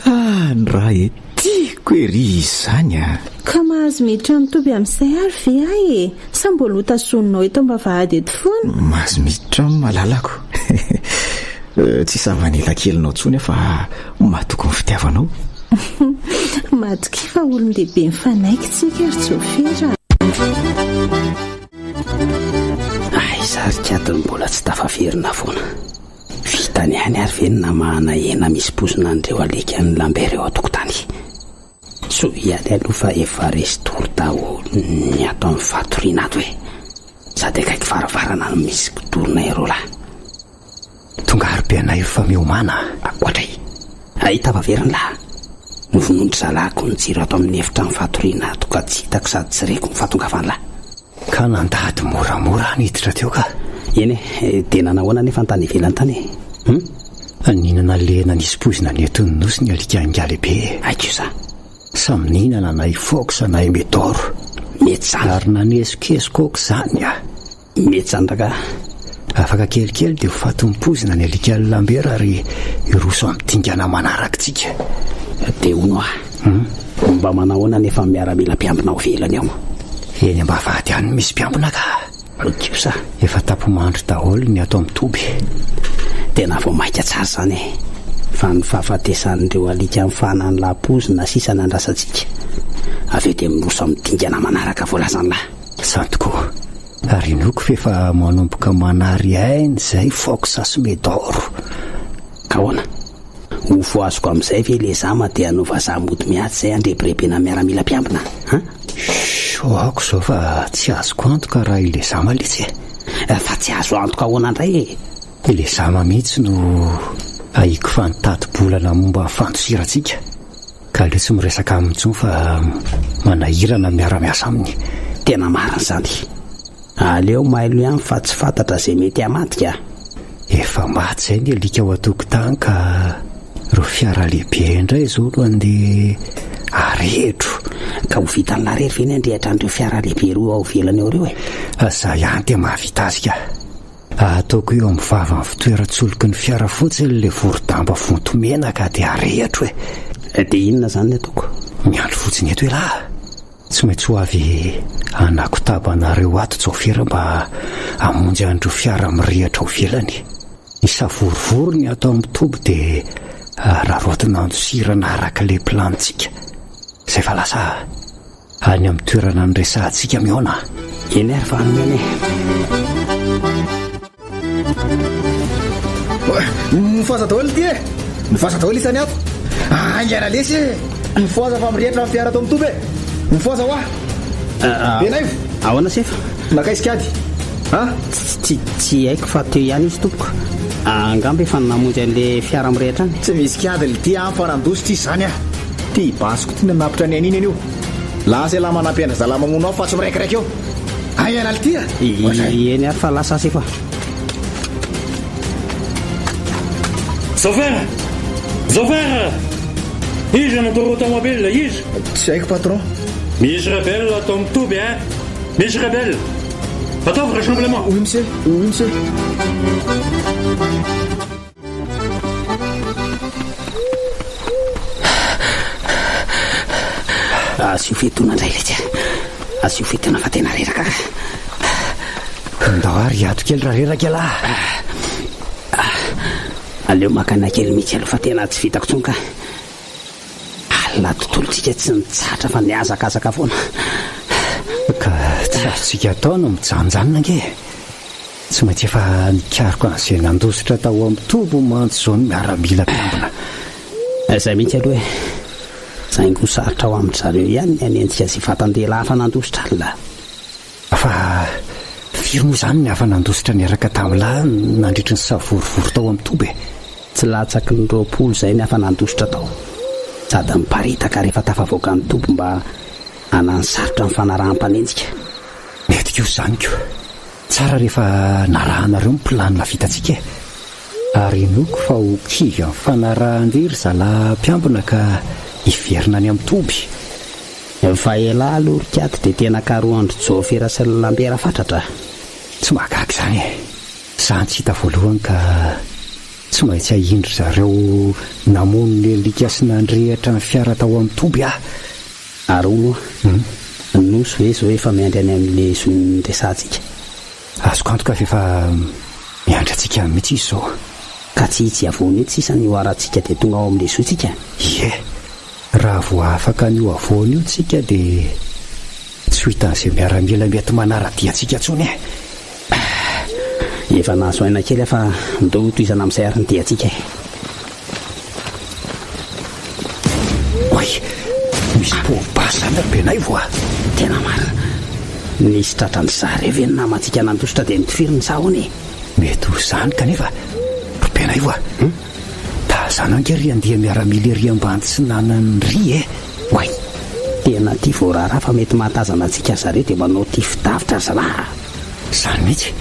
Ah, ny raha e! Tiako ery izy izany a! Ka mahazo miditra amin'ny toby amin'izay ary ve aho e? Sa mbola ho tazoninao eto am-bavahady eto foana? Mahazo miditra aho malalako. Tsy savan'ela kelinao intsony aho fa matoky ny fitiavanao. Matokia fa olon-dehibe mifanaiky tsika ry Jofera a! Aiza ary kiady no mbola tsy tafaverina foana? Vitany ihany ary ve ny namahana hena misy poizina an'ireo alikan'i Lambert eo an-tokotany? Soa ihany aloha fa efa resy tory daholo ny ato amin'ny fatoriana ato e! Sady akaiky varavarana no misy kidorona ireo lahy. Tonga ary be anay fa miomàna a! Oadray! Hay tafaverina lahy! Novonoin-dry zalahy koa ny jiro ato amin'ny efitrano fatoriana ato ka tsy hitako sady tsy reko ny fahatongavan'lahy. Ka nandady moramora aho niditra teo ka. Eny e, dia nanahoana anefa ny tany ivelany tany e? Hum? Nihinana lena nisy poizina nentin'ny nosy ny alika ingahy lehibe e. Hay kosa! Samy nihinana na i Fox na i Medor. Mety izany. Ary nanesokesoka aoka izany aho. Mety izany rangahy. Afaka kelikely dia ho fatim-pozina ny alikan'i Lambert ary hiroso amin'ny dingana manaraka isika. Dia hono aho, mba manahoana anefa ny miaramila mpiambina ao ivelany ao? Eny am-bavahady any misy mpiambina ka. Kosa. Efa tapo-mandry daholo ny ato amin'ny toby. Tena vao mainka tsara izany e! Fa ny fahafatesan'ireo alika mifahana ny lapozy na sisa nandrasantsika. Avy eo dia miroso amin'ny dingana manaraka voalazan'lah. Izany tokoa. Ary inoako f'efa manomboka manary aina izay Fox sy Medor. Ka ahoana? Ho voazoko amin'izay ve le zama dia hanao vazaha mody miady izay handrebirebena miaramila mpiambina an? Shh, aoka izao fa tsy azoko antoka raha i Lezama letsy e. Fa tsy azo antoka ahoana indray e? I Lezama mihitsy no ahiko fa nitati-bolana momba ny fandosirantsika. Ka aleo tsy miresaka aminy intsony fa manahirana ny miara-miasa aminy. Tena marina izany. Aleo mailo ihany fa tsy fantatra izay mety hamadika. Efa maty izay ny alika ao an-tokotany ka ireo fiara lehibe indray izao no andeha harehitro. Ka ho vitan'lah irery ve ny handrehitra an'ireo fiara lehibe ireo ao ivelany ao ireo e? Za ihany dia mahavita azy ka. Ataoko eo amin'ny vavan'ny fitoeran-tsoliky ny fiara fotsiny ilay voro-damba vonto menaka dia arehitro e! Dia inona izany ny ataoko? Miandry fotsiny eto elah! Tsy maintsy ho avy hanakotaba anareo ato Jaofera mba hamonjy an'ireo fiara mirehitra ao ivelany. Hisavorovoro ny ato amin'ny toby dia araraotina andosirana araka ilay planintsika. Izay fa lasa Any amin'ny toerana niresahantsika mihaona. Eny ary fa any mihaona e. Mifohaza daholo ity e! Mifohaza daholo isany ato! Haingana lesy e! Mifohaza fa mirehitra ny fiara ato amin'ny toby e! Mifohaza hoa! Benaivo! Ahoana sefo? Nankaiza kady? A? Tsy tsy haiko fa teo ihany izy tompoko. Angamba efa namonjy an'ilay fiara mirehitra any. Tsy misy kiady lty an fa nandositra izy izany an! Ty basiko ty nanapitra ny an'iny anio. Lasa ialahy manampy an-dry zalahy mamono afo fa tsy miraikiraiky eo. Haingana lty a! Eny ary fa lasa sefo a! Zafera! Zafera! Iza no toro tomobile? Iza? Tsy haiko patron. Misy rebelle ato amin'ny toby eh! Misy rebelle! Ataovy rassemblement! Oui monsieur, oui monsieur. Asio fiatoana indray letsy a! Asio fiatoana fa tena reraka ka. Ndao ary hiato kely raha reraka ialahy. Aleo maka aina kely mihitsy aloha fa tena tsy vitako intsony ka. Alina tontolontsika tsy nitsahatra fa nihazakazaka foana. Ka tsy azontsika atao ny mijanonjanona ange e. Tsy maintsy efa nikaroka an'izay nandositra tao amin'ny toby mantsy izao ny miaramila mpiambina. Izay mihitsy aloha e. Saingy ho sarotra ho amin-dry zareo ihany ny hanenjika izay vatan-dehilahy hafa nandositra alina. Fa firy moa izany ny hafa nandositra niaraka tamin'lah nandritry ny savorovoro tao amin'ny toby e? Tsy latsaky ny 20 izay ny hafa nandositra tao. Sady niparitaka rehefa tafavoaka ny toby mba hanano sarotra ny fanaraham-panenjika. Mety kosa izany ko. Tsara rehefa narahanareo ny planina vitantsika e! Ary inoako fa ho kivy amin'ny fanarahan-dia ry zalahy mpiambina ka hiverina any amin'ny toby. Fa elah aloha ry Katy dia tena karohan-dry Jaofera sy ry Lambera fatratra a! Tsy mahagaga izany e! Izany tsy hita voalohany ka tsy maintsy ahian-dry zareo namono ny alika sy nandrehitra ny fiara tao amin'ny toby aho. Ary hono hoa, ny nosy ve izao efa miandry any amin'ilay zony niresahantsika? Azoko antoka fa efa miandry antsika any mihitsy izy izao. Ka tsy hitsy havoana etsy sisa ny hoarantsika dia tonga ao amin'ilay zo tsika? Ie, raha vao afaka an'io havoana io tsika dia tsy ho hitan'izay miaramila mety manara-dia antsika intsony e! Efa nahazo aina kely aho fa ndao hotohizana amin'izay ary ny diantsika e! Oay! Misy poa-basy izany ry Benaivo a! Tena marina! Nisy tratran-dry zareo ve ny namantsika nandositra dia notifiriny sa ahoana e? Mety ho izany kanefa ry Benaivo a! Tazano ange ry andia-miaramila ery ambany tsinanany ry e! Oay! Tena ity vao raharaha fa mety mahatazana antsika ry zareo dia manao tifi-davitra ry zalahy a! Izany mihitsy!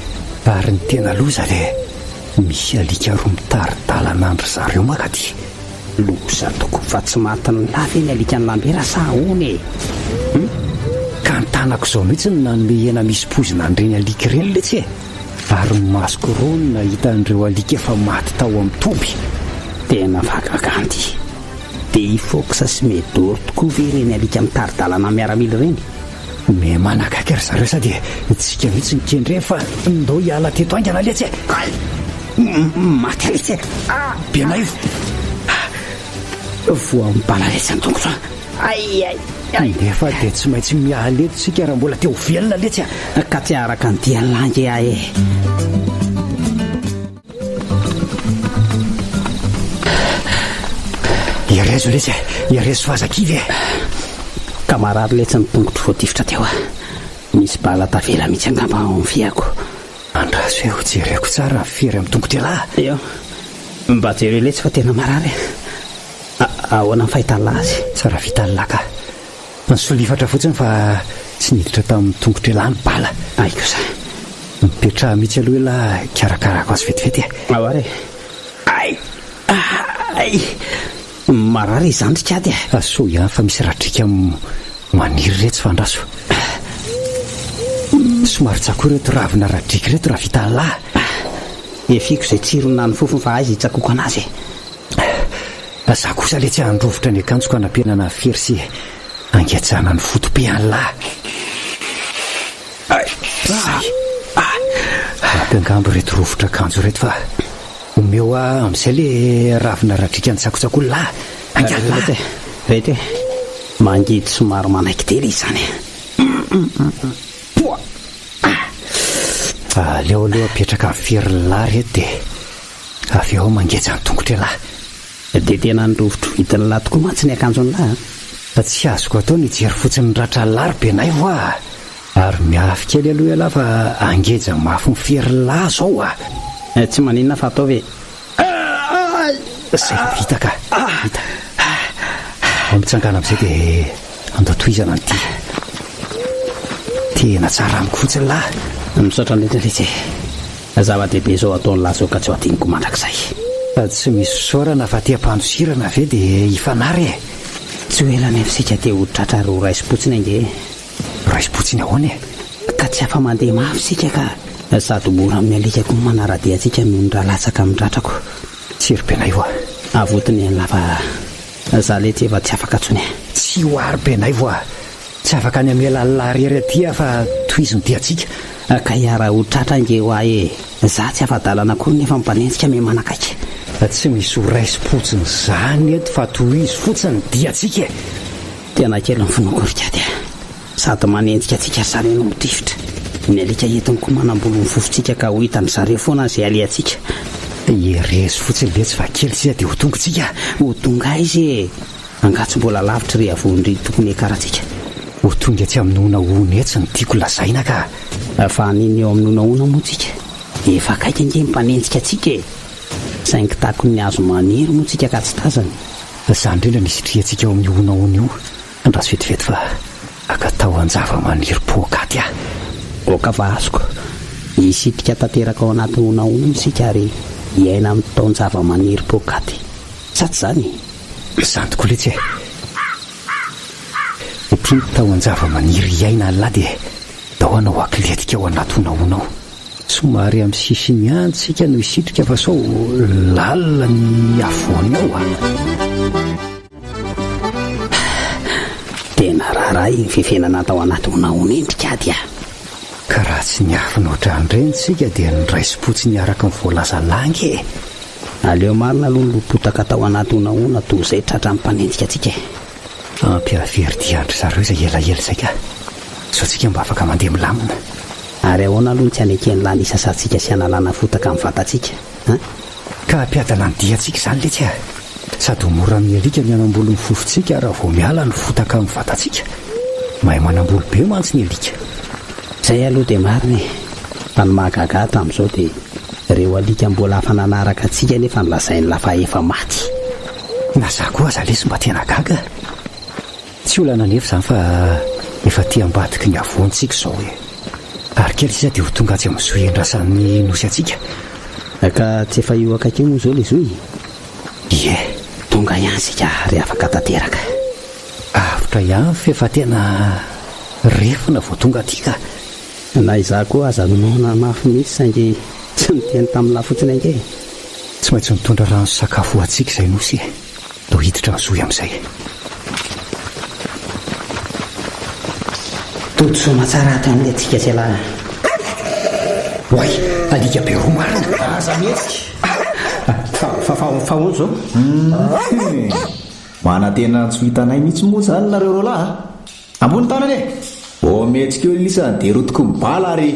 Ary ny tena loza dia misy alika roa mitari-dalana an-dry zareo mankaty. Loza tokoa fa tsy matin'ny lahy ve ny alikan'i Lambera sa ahoana e? Hum? Ka ny tanako izao mihitsy no nanome hena misy poizina an'ireny alika ireny letsy e! Ary ny masoko roa no nahita an'ireo alika efa maty tao amin'ny toby. Tena fahagagana ity. Dia i Fox sy Medor tokoa ve ireny alika mitari-dalana miaramila ireny? Me manakaiky ry zareo sady tsika mihitsy no kendreny fa ndao hiala teto haingana letsy e! Hay! Maty letsy e! Ah! Benaivo! Voan'ny bala letsy ny tongotro a! Ay ay ay! Nefa dia tsy maintsy miala eto tsika raha mbola te ho velona letsy a! Ka tsy araka ny dian'i Lange aho e! Irezo letsy e! Irezo fa aza kivy e! Ka marary letsy ny tongotro voatifitra teo a! Misy bala tavela mihitsy angamba ao amin'ny fiako. Andraso e, ho jereko tsara ny fery amin'ny tongotr'ialahy. Eo, mba jereo letsy fa tena marary e! Ahoana ny fahitan'lah azy? Tsara vitan'lah ka! Nisolifatra fotsiny fa tsy niditra tamin'ny tongotr'ialahy ny bala. Ay kosa. Mipetraha mihitsy aloha ialahy hikarakarako azy vetivety e. Ao ary e. Ay! Ay! Marary izany ry kady e. Soa ihany fa misy radriaka maniry iretsy fa andraso. Somary tsakoa ireto ravina radriaka ireto raha vitan'ilahy. Efiko izay tsirony na ny fofony fa aiza hitsakoako anazy e. Za kosa letsy handrovitra ny akanjoko hanampenana ny fery sy hangejana ny foto-pe an'lah. Zay. Ampy angamba ireto rovitra akanjo ireto fa omeo ahy amin'izay le ravina radriaka nitsakotsakoa lah. Haingana lah. Reto e. Mangidy somary manaiky tena izany e. Poa. Aleo aloha apetraka ny ferin'lah reto dia Avy eo mangeja ny tongotr'ialahy. Dia tena nirovitrovitin'lah tokoa mantsy ny akanjon'lah a! Tsy azoko atao ny hijery fotsiny ny ratran'lah ry Benaivo a! Ary miafy kely aloha ialahy fa hangeja mafy ny ferin'lah zao a! Tsy maninona fa ataovy e! Zay vao vita ka! Vita. Vao mitsangana amin'izay dia andao tohizana ny dia. Tena tsara amiko fotsiny lah! Misaotra indrindra letsy e! Zava-dehibe izao ataon'lah izao ka tsy ho adinoko mandrakizay. Tsy misy fisaorana fa aty am-pandosirana ve dia hifanary e! Tsy ho ela anefa isika dia ho tratra ary ho raisim-potsiny ange e! Raisim-potsiny ahoana e? Ka tsy afa-mandeha mafy isika ka! Sady mora amin'ny alika koa ny manara-dia antsika noho ny ra latsaka amin'ny ratrako. Tsy ry Benaivo a! Avoty ny an'lah fa za letsy efa tsy afaka intsony e! Tsy ho ary Benaivo a! Tsy afaka ny hamela an'lah rery aty aho fa tohizo ny diantsika. Ka hiara ho tratra ange ho ahy e! Za tsy afa-dalana akory nefa mpanenjika me manakaiky. Tsy misy ho raisim-potsiny zany eto fa tohizo fotsiny ny diantsika e! Tena kely ny finoako ry kady a! Sady manenjika antsika ry zareo no mitifitra. Ny alika entiny koa manambolo ny fofontsika ka ho hitan-dry zareo foana izay alehantsika. Herezo fotsiny letsy fa kely sisa dia ho tonga tsika. Ho tonga aiza e! Angaha tsy mbola lavitra ry Avohindry tokony hiakarantsika? Ho tonga etsy amin'ny honahona etsy no tiako lazaina ka! Fa haninona eo amin'ny honahona moa tsika? Efa akaiky ange ny mpanenjika antsika e! Saingy takon'ny hazo maniry moa tsika ka tsy tazany. Izany indrindra no isitrihantsika ao amin'io honahona io. Andraso vetivety fa haka tahon-javamaniry poakaty aho. Aoka fa azoko. Hisitrika tanteraka ao anaty honahona isika ary hiaina amin'ny taon-javamaniry poakaty. Sa tsy izany e? Izany tokoa letsy e! Ity ny tahon-javamaniry hiainan'lah dia ndao hanao akiletika ao anaty honahona ao. Somary amin'ny sisiny ihany tsika no hisitrika fa sao lalina ny afovoany ao a! Tena raharaha iny fefenana tao anaty honahona iny ry kady a! Ka raha tsy niafina ohatran'ireny tsika dia niraisim-potsiny araka ny voalazan'lah ange e! Aleo marina aloha ny lopotaka tao anaty honahona toa izay tratran'ny mpanenjika antsika e! Ampy havery dian-dry zareo izay elaela izay ka! Sao tsika mba afaka mandeha milamina. Ary ahoana aloha no tsy haneken'lah ny hisasantsika sy hanalana fotaka amin'ny vatantsika an? Ka hampiadana ny diantsika izany letsy a! Sady ho mora amin'ny alika ny hanambolo ny fofontsika raha vao miala ny fotaka amin'ny vatantsika. Mahay manambolo be mantsy ny alika. Izay aloha dia marina e! Fa ny mahagaga ahy tamin'izao dia ireo alika mbola afa-nanaraka antsika anefa no lazain'lah fa efa maty. Na za koa aza lesy mba tena gaga. Tsy olana anefa izany fa efa aty ambadiky ny havoantsika izao e. Ary kely sisa dia ho tonga atsy amin'ny zohy endrasan'ny nosy antsika. Ka tsy efa eo akaiky eo moa izao ilay zohy? Ie. Tonga ihany isika ary afaka tanteraka. Avotra ihany f'efa tena refona vao tonga aty ka. Na izaho koa aza noana mafy mihitsy saingy tsy niteny tamin'lah fotsiny ange e. Tsy maintsy mitondra rano sy sakafo ho antsika izay Nosy e. Ndao hiditra ny zohy amin'izay. Tody soamatsara ato amin'ny antsika izay lah. Oay, alika be roa marina. Aza mihetsika. Fa fa fa fa ahoana izao? Hum. Manantena tsy ho hitanay mihitsy moa izany nareo roalahy a! Ambony tanana e! Vao mihetsika eo lisany dia rotiko ny bala ary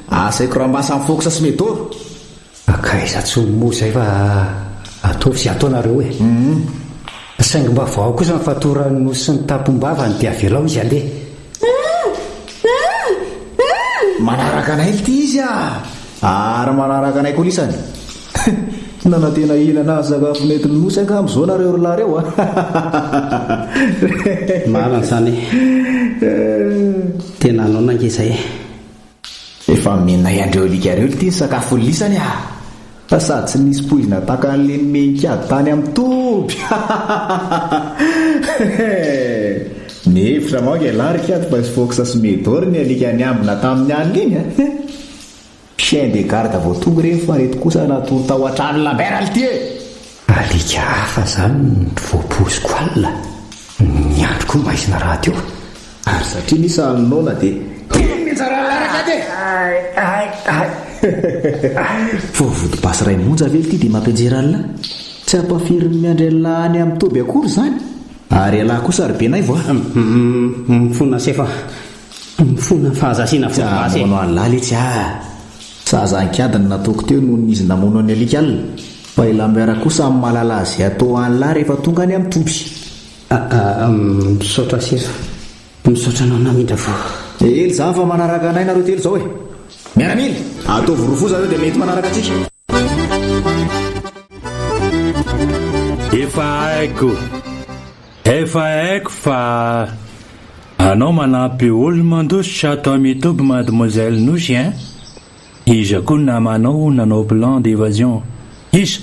asaiko rambasan'i Fox sy Medoro. Akaiza tsony moa izay fa ataovy izay ataonareo e! Saingy mba vahao kosa ny fatoran'ny nosy sy ny tampom-bavany dia avelao izy handeha. Manaraka anay ity izy a! Ary manaraka anay koa lisany. Nanantena hihinana ny sakafo nentin'ny nosy angamba izao nareo ry lahy reo a! Marina izany e! Tena noana ange izay e! Efa omenay an'ireo alika ireo ity ny sakafon'ny lisany a! Fa sady tsy nisy poizina tahaka an'ilay nomen'i-kiady tany amin'ny toby! Nihevitra manko ialahy ry kiady fa i Fox sy Medor ny alika niambina tamin'ny alina iny a! Chien de garde vao tonga ireny fa ireto kosa natory tao an-tranon'i Lambert l'ty e! Alika hafa zany ny voapoiziko alina, ny andro koa maizina rahateo. Ary satria lisa noana dia teny ny anjaran'i Larakady e! Vao vody basy iray monja ve l'ty dia mampianjera an'lah? Tsy ampafirin'ny miandry an'lah any amin'ny toby akory izany? Ary ialahy kosa ry Benaivo a! Mifona sefo a! Mifona fa aza asiana Tsy vody basy e! hamono an'lah letsy a! Saza an-kiady ny nataoko teo noho ny izy namono an'i alika alina. Fa i Lambert kosa mahalala izay atao an'lah rehefa tonga any amin'ny toby. Misaotra sefo. Misaotra anao namindra fo. Ela izany fa manaraka anay nareo telo izao e! Miaramila! Ataovy roa fo zareo dia mety manaraka antsika. Efa haiko, efa haiko fa anao manampy olo mandositra ato amin'ny toby mademoiselle Nosy hein! Iza koa ny namanao nanao plan d'évasion? Iza?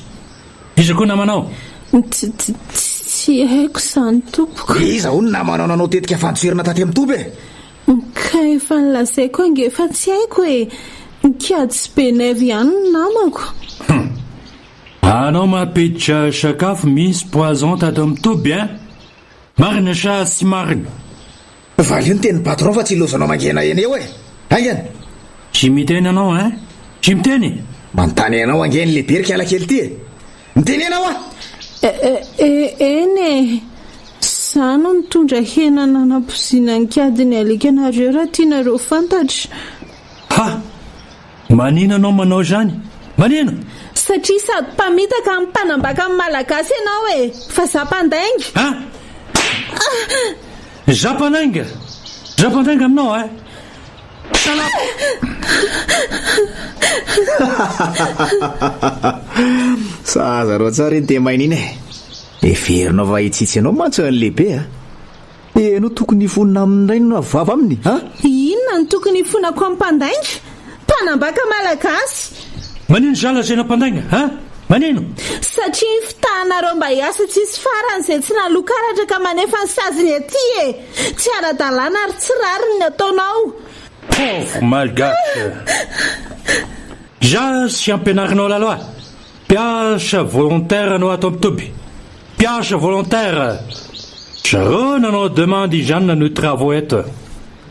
Iza koa namanao? Tsy tsy haiko izany tompoko. Iza hono namanao nanao tetika fandosirana taty amin'ny toby e? Ka efa nolazaiko ange fa tsy haiko e! Kiady sy Benaivo ihany no namako. Hum! Anao mampiditra sakafo misy poison tato amin'ny toby hein? Marina sa tsy marina? Valio ny tenin'i patron fa tsy ilaozanao mangenahena eo e! Haingana! Tsy miteny anao hein? Tsy miteny? Manontany anao ange ny lehibe ry kialakely ity e! Mitenena hoa! Eny e! Za no nitondra hena nanampoizina ny kiadin'ny alikanareo raha tianareo fantatra. Ha! Manina anao manao izany? Manina? Satria sady mpamitaka no mpanambaka ny Malagasy ianao e! Fa za mpandainga! Ha! Za mpanainga! Za mpandainga aminao eh! Salama! Sahaza anao tsara iny temaina iny e! Heverinao fa hitsitsy anao mantsy ny lehibe a! Ianao tokony hifona aminy indray no vava aminy a! Inona no tokony hifonako amin'ny mpandainga? Mpanambaka malagasy! Manino za lazaina mpandainga a! Manino? Satria ny fitahanareo mba hiasa tsisy farany izay tsy naloa karatra ka manefa ny saziny aty e! Tsy ara-dalàna ary tsy rariny ny ataonao! Pauvre malgache! Za tsy ampianarinao la loi! Mpiasa volontaire no ato amin'ny toby. Mpiasa volontaire! Zareo nanao demande izany no travaux eto.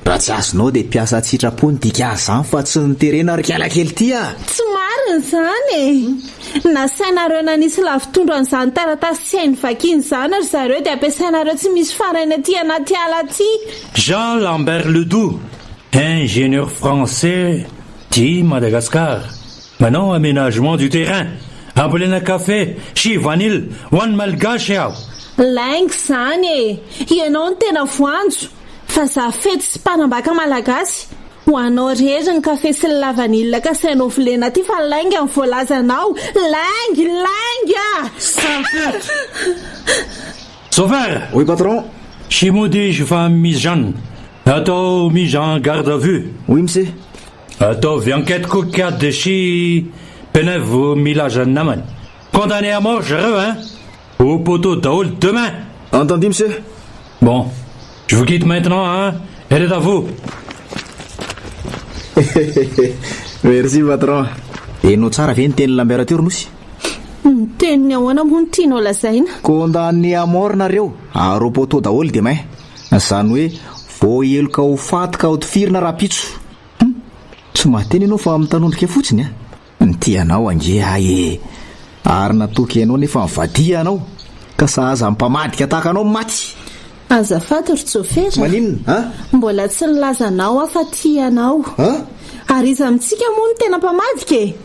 Raha tsy azonao dia mpiasa an-tsitrapo ny dikan'izany fa tsy noterena ry kialakely ity a! Tsy marina izany e! Nasainareo nanisy lavitondro an'izany taratasy tsy hainy vakiana izany ry zareo dia ampiasainareo tsy misy farany aty anaty ala aty. Jean Lambert Ledoux, ingénieur français tia Madagascar. Manao aménagement du terrain, ambolena café sy vanille ho an'ny malgache aho. Lainga izany e! Ianao no tena voanjo, fa za fetsy sy mpanambaka malagasy. Ho anao rery ny kafe sy ny lavanila kasainao volena aty fa lainga ny voalazanao. Lainga! Lainga! Sale pute! Sauveur! Oui patron! Sy mody izy fa mise en. Atao mise en garde à vue. Oui m'se. Ataovy enquête koa Kiady sy Penaivo milaza ny namany. Condamné à mort zareo hein! Au poteau daholo demain! Entendu monsieur. Bon, je vous quitte maintenant hein, elle est à vous. Merci patron. Henoy tsara ve ny tenin'i Lambert teo ry Nosy? Ny teniny ahoana moa no tianao lazaina? Condamné à mort nareo ary au poteau daholo demain. Izany hoe voaheloka ho faty ka hotifirina rahampitso. Hum! Tsy mahateny ianao fa mitanondrika fotsiny a! Nitia anao ange ahy e! Ary natoky anao nefa nivadia anao, ka sahaza ny mpamadika tahaka anao maty! Azafady ry Tsofera a! Maninona a? Mbola tsy nilaza anao aho fa tia anao. A? Ary iza amintsika moa no tena mpamadika e?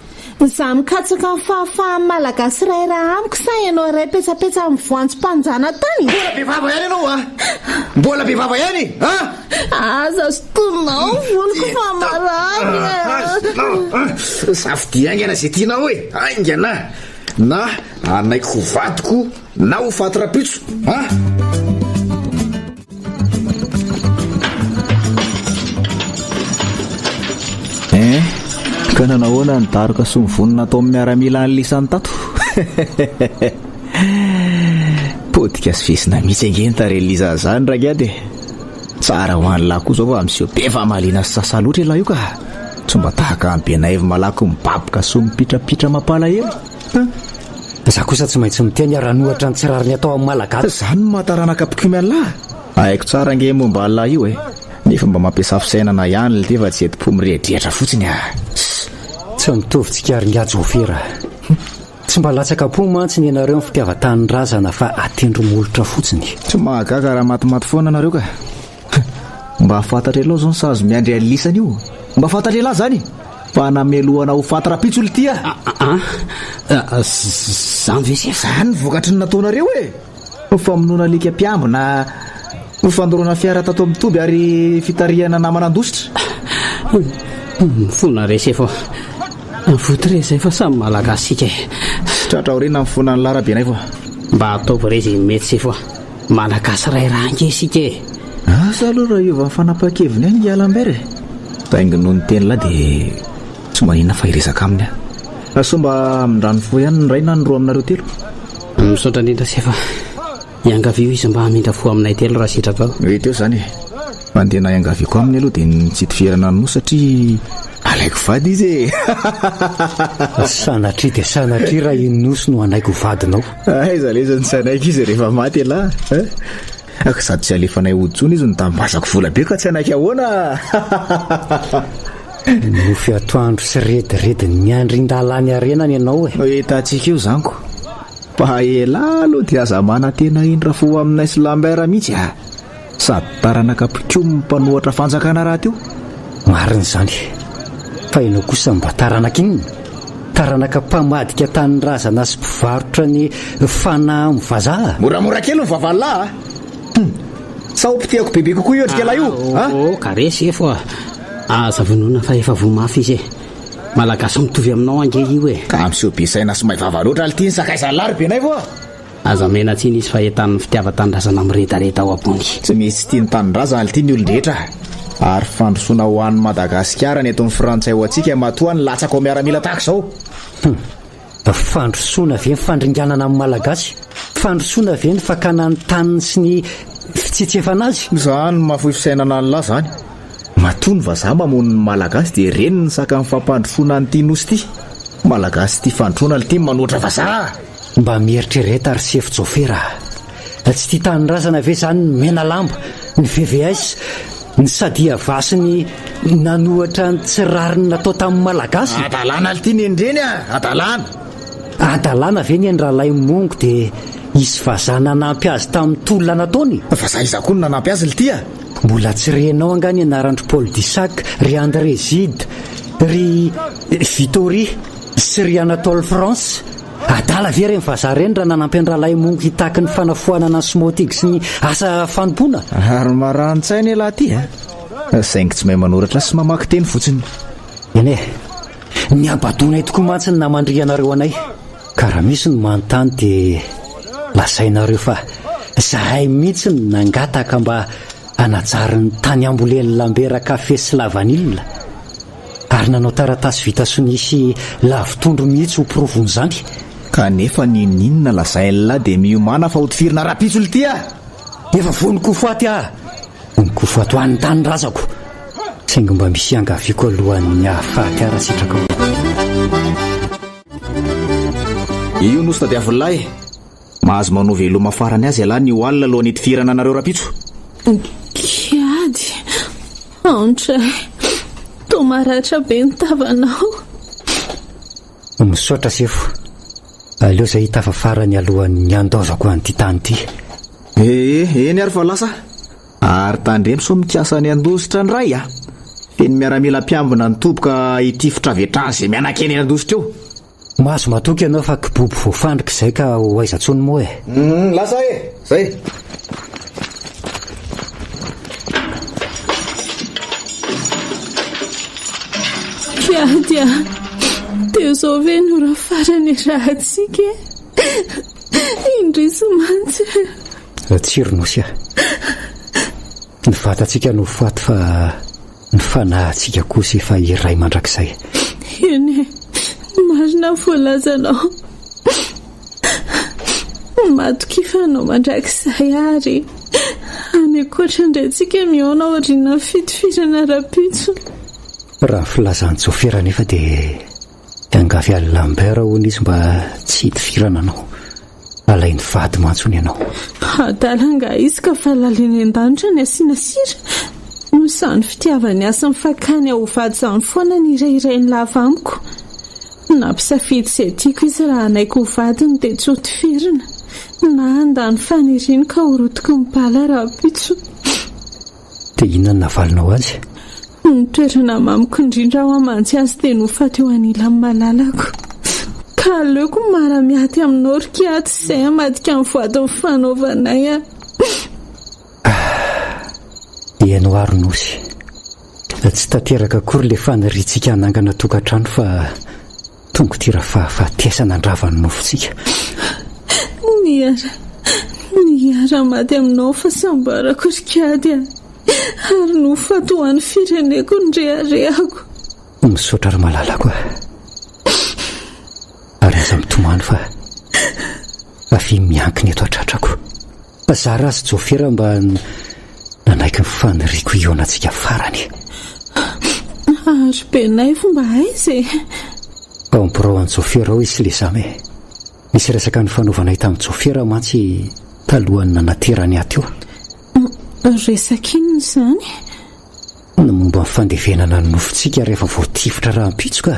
Izaho mikatsaka ny fahafahan'ny Malagasy iray ra amiko sa ianao iray petsapetsa amin'ny voanjo mpanjanatany? Mbola be vava ihany ianao a! Mbola be vava ihany a! Aza sintoninao ny voloko fa marary e! Safidia haingana izay tianao e! Haingana! Na hanaiky ho vadiko na ho faty rahampitso a! Hein? Ka nanahoana ny daroka sy ny vono nataon'ny miaramila an'i lisany tato? Potika sy fesina mihitsy ange ny tarehin'i Liza zany ragady e! Tsara ho an'lah koa zao fa miseho be famaliana sy sasa loatra elah io ka! Tsy mba tahaka an'i Benaivo malaky mibaboka sy mipitrapitra mampalahelo hein! Za kosa tsy maintsy miteny ary hanohatra ny tsy rariny atao amin'ny Malagasy. Zany no maha taranaka mpikomy an'lah! Haiko tsara ange momba an'lah io e! Nefa mba mampiasa fisainana ihany lty fa tsy enti-po mirehadrehatra fotsiny ah! Tsy mitovy tsika ry ingahy Jofera a! Tsy mba latsaka am-po mantsy ny anareo ny fitiavan-tanindrazana fa atendro-molotra fotsiny. Tsy mahagaga raha matimaty foana nareo ka! Mba fantatr'elah zao ny sazy miandry an'lisany io? Mba fantatr'elah zany? Fa namelohana ho faty rapitso lty a! An! Zany ve sefo? Zany ny vokatry ny nataonareo e! Famonoana alika mpiambina, fandoroana fiara tato amin'ny toby ary fitarihana namana handositra. Mifona re sefo a! Voto re izay fa samy Malagasy isika e! Tratra aoriana ny fona an'lah Rabenaivo a! Mba ataovy re izay mety sefo a! Malagasy iray rà ange isika e! Asa aloha raha hiova ny fanapahan-keviny any i Lambert e! Saingy noho ny tenin'lah dia tsy maninona fa hiresaka aminy aho. Sao mba hamindrany fo ihany ny iray na ny roa aminareo telo. Misaotra indrindra Sefa. Iangavio izy mba hamindra fo aminay telo raha sitrakao. Mety eo izany e. Fa ny tena iangaviako aminy aloha dia ny tsy hitifirana an'i Nosy satria alaiko vady izy e! Sanatria dia sanatria raha i Nosy no hanaiky ho vadinao. Aiza laiza no tsy hanaiky izy rehefa maty ialahy a! Ka sady tsy alefanay hody intsony izy no tambazako vola be ka tsy hanaiky ahoana? Nofy atoandro sy rediredin'ny miandrin-dalàny harena ny anao e! Hitantsika eo izany ko! Fa elah aloha dia aza manantena indra fo aminay sy Lambert mihitsy a! Sady taranaka mpikomy mpanohatra fanjakana rahateo. Marina izany. Fa ianao kosa mba taranaka inona? Taranaka mpamadika tanindrazana sy mpivarotra ny fanahy amin'ny vazaha? Moramora kely ny vavan'lah a! Hum! Sao potehako bebe kokoa io endrik'elah io a! Oh, ka resy efo a! Aza vonoina fa efa voa mafy izy e! Malagasy mitovy aminao ange io e! Ka miseho be saina sy may vava loatra lty ny sakaizan'lah ry Benaivo a! Aza omena tsiny izy fa entanin'ny fitiavan-tanindrazana miredareda ao am-pony. Tsy misy tsy tia ny tanindrazana lty ny olon-drehetra ary fandrosoana ho an'i Madagasikara ny ataon'ny frantsay ho antsika matoa nilatsaka ho miaramila tahaka izao. Hum. Fandrosoana ve ny fandringanana ny Malagasy? Fandrosoana ve ny fakana ny taniny sy ny fitsetsefana azy? Izany mahafoy fisainana an'lah zany. Matoa ny vazaha mamono ny Malagasy dia ireny ny sakan'ny fampandrosoana an'ity nosy ity. Malagasy tia fandrosoana lty manoatra vazaha! Mba mieritrereta ry sefo Jofera a! Tsy tia tanindrazana ve izany ny Menalamba, ny VVS, ny Sadiava sy ny nanohatra ny tsy rariny natao tamin'ny Malagasy? Adalana lty nenireny a! Adalana! Adalana ve ny an-dRalaimongo dia hisy vazaha nanampy azy tamin'ny tolona nataony? Vazaha iza koa no nanampy azy lty a? Mbola tsy renao angaha ny anaran-dry Paul Dissac, ry André Gide, ry Vittori sy ry Anatole France? Adala ve ireny vazaha ireny raha nanampy an-dRalaimongo hitaky ny fanafoanana ny smotig sy ny asa fanompoana? Ary marani-tsaina ialahy ity a! Saingy tsy mahay manoratra sy mamaky teny fotsiny. Eny e! Ny habadoanay tokoa mantsy ny namandrihanareo anay. Ka raha misy ny manontany dia lazainareo fa zahay mihitsy no nangataka mba hanajary ny tany ambolen'i Lambert kafe sy lavanila. Ary nanao taratasy vita sonia sy lavotondro mihitsy ho porofon'izany. Kanefa n'inon'inona lazain'lah dia miomàna fa hotifirina rahampitso lty a! Efa vonon-ko faty aho! Vonon-ko faty ho an'ny tanindrazako! Saingy mba misy iangaviako alohan'ny hahafaty ahy raha sitrakao. Io no tadiavin'lah e! Mahazo manao veloma farany azy ialahy ny ho alina alohan'ny hitifirana anareo rahampitso. Kiady, Antra e! Toa maratra be ny tavanao. Misaotra sefo. Aleo izay hitafa farany alohan'ny handaozako an'ity tany ity. Ee, eny ary fa lasa. Ary tandremo sao mikasa ny handositra indray a! Feno miaramila mpiambina ny toby ka hitifitra avy hatrany izay mianakena eny handositra eo. Mahazo matoky ianao fa kibobo voafandrika izay ka ho aiza intsony moa e! Humm, lasa e! Zay. Kiady a! Dia izao ve no ora farany iarahantsika e? Indrisy mantsy e! Tsia ry Nosy a! Ny vatantsika no faty fa ny fanahintsika kosa efa iray mandrakizay. Eny e! Marina ny voalazanao. Matokia fa hanao mandrakizay ary any ankoatra indray tsika mihaona aorian'ny fitifirana rahampitso. Raha ny filazan'i Jofera anefa dia hiangavy an'i Lambert hono izy mba tsy hitifirana anao. Alainy vady mantsy hono ianao. Adala angaha izy ka valala eny an-danitra ny asiana sira? Noho izany fitiavany ahy sy ny fakany ahy ho vady izany foana ny hirahirainy lava amiko. Nampisafidy izay tiako izy raha hanaiky ho vadiny dia tsy ho tifirina, na handà ny faniriany ka ho rotiky ny bala rahampitso. Dia inona no navalinao azy? Ny toerana mamiko indrindra aho hamantsy azy dia ny ho faty eo anilan'ny malalako. Ka aleoko miara-miaty aminao ry Kiaty izay hamadika ny voady nifanaovanay aho. Ah! Eny hoa ry Nosy. Tsy tanteraka akory ilay faniriantsika hanangana tokantrano fa tonga ity rafahafatesana handrava ny nofontsika. Niara, niara-maty aminao fa sambarako ry Kiady a! Ary nofaty ho an'ny fireneko ny reharehako. Misaotra ry malalako a! Ary aza mitomany fa avia miankina eto an-tratrako. Fa zara azy Jofera mba nanaiky ny faniriako hihaonantsika farany. Ary Benaivo mba aiza e? Ao amin'ny birao an'i Jofera ao izy sy Lezama e. Nisy resaka nifanaovanay tamin'i Jofera mantsy talohan'ny nanaterany ahy teo. Resaka inona izany? Ny momba ny fandevenana ny nofontsika rehefa voatifitra rahampitso ka.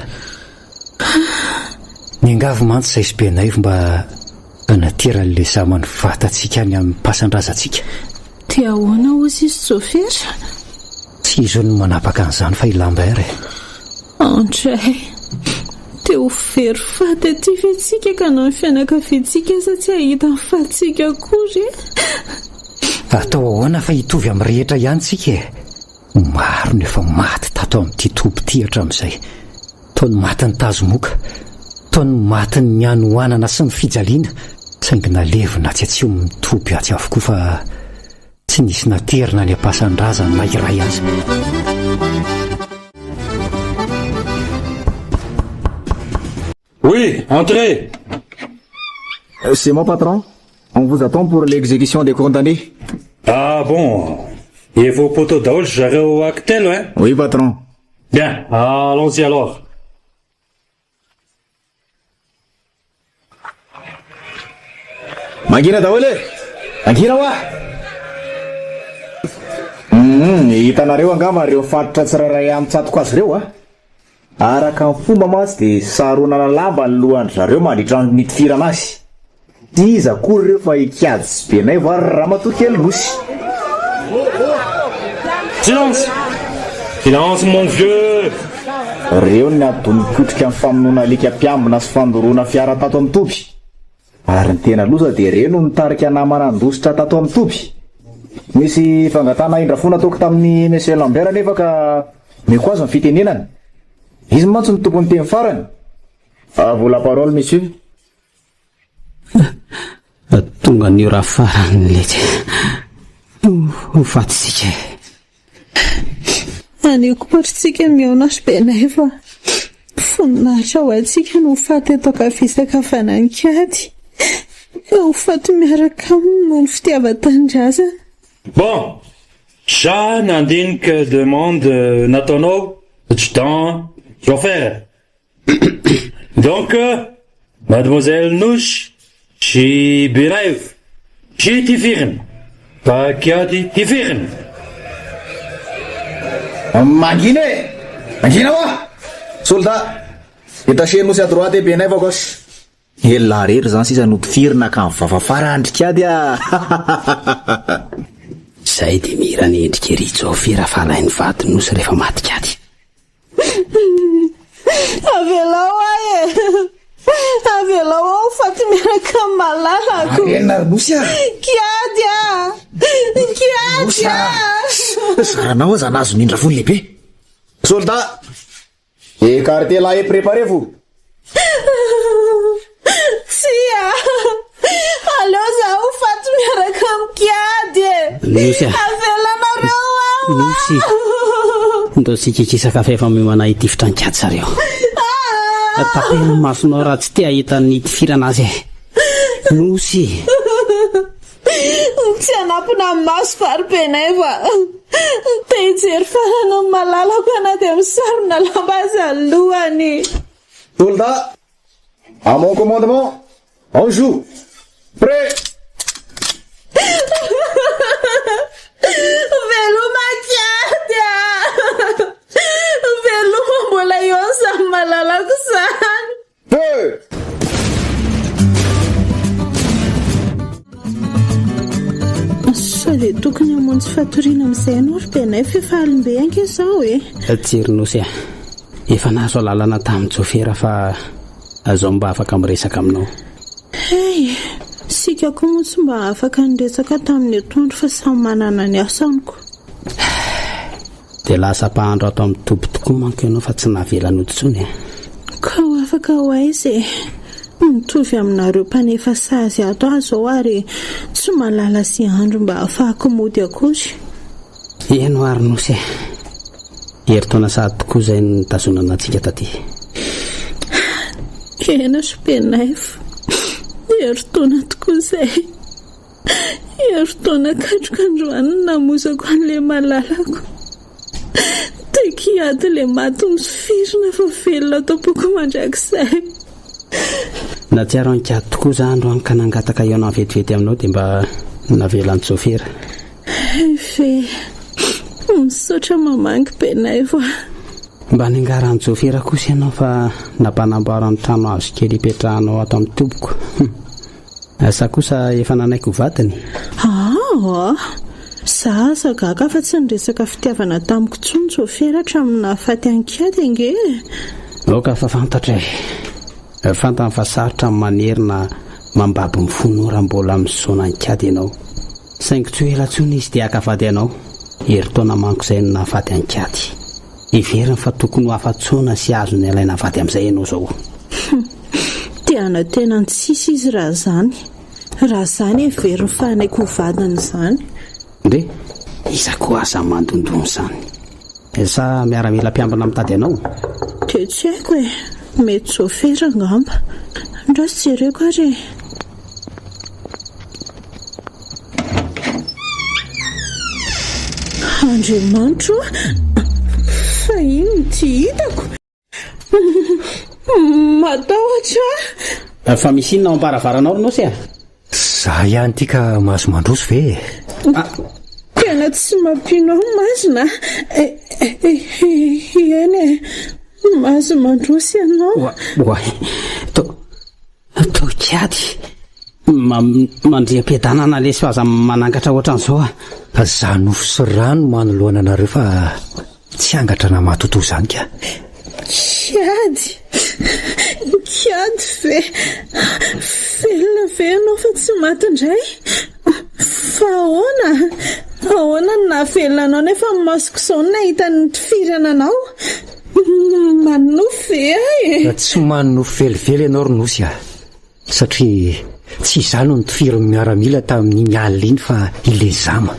Niangavy mantsy izahay sy Benaivo mba hanateran'i Lezama ny vatantsika any amin'ny pasan-drazantsika. Dia ahoana hozy izy Tsofera? Tsy izy hono no manapaka an'izany fa i Lambert e. Andray, te ho very faty aty ve tsika ka na ny fianakaviantsika aza tsy hahita ny fatintsika akory e? Atao ahoana fa hitovy amin'ny rehetra ihany tsika e? Maro no efa maty tato amin'ity toby ity hatramin'izay. Toa ny matin'ny tazomoka, toa ny matin'ny hanoanana sy ny fijaliana, saingy nalevina atsy atsimon'ny toby atsy avokoa fa tsy nisy naterina any am-pasan-drazany na iray aza. Oui, entrez! C'est moi patron, on vous attend pour l'exécution des condamnés. Ah bon, efa au poteau daholo ry zareo Actel hein? Oui patron. Bien, allons-y alors. Mangina daholo e! Mangina hoa! Hum, hitanareo angamba ireo faritra tsirairay amin'ny tsatoko azy ireo a! Araka ny fomba mantsy dia saronana lamba ny lohan-dry zareo mandritra ny nitifirana azy. Tsy iza akory ireo fa i Kiady sy Benaivo ary Ramatoa Kely Nosy. Silence! Silence mon vieux! Ireo ny ady nikotrika ny famonoana alika mpiambina sy fandoroana fiara tato amin'ny toby. Ary ny tena loza dia ireo no nitarika namana handositra tato amin'ny toby. Nisy fangatahana indra-fo nataoko tamin'i Monsieur Lambert anefa ka omeko azy ny fitenenana. Izy mantsy no tompon'ny teny farany. À vous la parole monsieur. Tonga ny ora farany letsy. Ho faty isika e. Anio koa ry tsika mihaona ry Benaivo a. Voninahitra ho antsika no ho faty eto ankavia sy ankavanan'i Kiady. Ka ho faty miaraka aminy noho ny fitiavan-tanindrazana. Bon! Za nandinika demande nataonao adjudant Jaofer. Donc mademoiselle Nosy sy Benaivo tsy tifirina fa Kiady tifirina. Mangina e! Mangina hoa! Soldat, détachez Nosy à droite et Benaivo à gauche. Elah rery zany sisa no tifirina ka mivava farany ry kiady a! Zay de mihira ny endrika ery Jaofera fa alain'ny vady nosy rehefa maty kiady. Avelao aho e! Avelao aho ho faty miaraka amin'ny malalako. Marina ry Nosy a! Kiady a! Kiady a! Zaranao aza nahazo nindra fony lehibe. Soldat! Écartez là et préparez-vous. Tsia! Aleo za ho faty miaraka amin'i Kiady e! Nosy a! Avelanareo aho a! Nosy! Ndao tsika hikisaka fa efa miomana hitifitra an'i Kiady zareo. Tapeno ny masonao raha tsy te hahita ny hitifirana azy e! Nosy! Tsy hanampina ny masoko ary Benaivo a! Te hijery farany ny malalako na dia misarona lamba aza ny lohany. Soldats, à mon commandement, en joue! Prêt! Veloma Kiady a! Veloma mbola eo izany malalako izany. Feu! Sao dia tokony hamonjy fatoriana amin'izay ianao ry Benay fa efa alim-be ange izao e! Tsia ry Nosy a! Efa nahazo alalana tamin'i Jofera fa izao mba afaka miresaka aminao. Hey! Isika koa moa tsy mba afaka niresaka tamin'ny atoandro fa samy manana ny asany ko. Dia lasa mpahandro ato amin'ny toby tokoa manko ianao fa tsy navela nody intsony e! Ka ho afaka ho aiza e! Mitovy aminareo mpanefa sazy ato aho izao ary tsy mahalala sy andro mba ahafahako mody akory. Eny hoa ry Nosy e! Herintaona sahady tokoa izay no nitazonana antsika taty. Eny ry Benaivo, herintaona tokoa izay. Herintaona katroka androany no namoizako an'ilay malalako. Tiako hiady ilay maty misifirina fa velona ato am-poko mandrakizay. Nahatsiaro an'i Kiady tokoa za androany ka nangataka hihaona vetivety aminao dia mba navelan'i Tsofera. Ve, misaotra mamangy Benaivo a. Mba niangaran'i Tsofera kosa ianao fa nampanamboarany trano hazo kely hipetrahanao ato amin'ny tobiko. Sa kosa efa nanaiky ho vadiny? Aa! Za aza gaga fa tsy niresaka fitiavana tamiko intsony Tsofera hatramin'ny nahafaty an'i Kiady ange e! Aoka fa fantatra e! Fantany fa sarotra ny manery na mambabo ny fonao raha mbola misaona an'i Kiady ianao. Saingy tsy ho ela intsony izy dia haka vady anao. Herintaona manko izay no nahafaty an'i Kiady. Heveriny fa tokony ho afa-tsaona sy azony alaina vady amin'izay ianao izao. Hum! Te hanantena ny tsisy izy raha izany. Raha izany heveriny fa hanaiky ho vadiny izany. Ndry! Iza koa aza mandondona izany? Sa miaramila mpiambina mitady anao? Dia tsy haiko e! Mety sôfera angamba. Andraso jereko ary e! Andriamanitro o! Fa inona ity hitako? Matahotra aho! Fa misy inona ao am-baravaranao ry Nosy a? Za ihany ity ka mahazo mandroso ve e? Tena tsy mampino ahy marina a! Eny e! Mahazo mandroso ianao. Oay! Toa kiady. Mandriam-piadanana lesy fa aza manangatra ohatran'izao a. Za nofo sy rano manoloana anareo fa tsy angatra na matotoa izany ka. Kiady? Kiady ve? Velona ve ianao fa tsy maty indray? Fa ahoana? Ahoana no nahavelona anao nefa ny masoko izao no nahita ny nitifirana anao? Manonofy ve aho e? Tsy manonofy velively ianao ry Nosy a! Satria tsy izaho no nitifirin'ny miaramila tamin'iny alina iny fa i Lezama.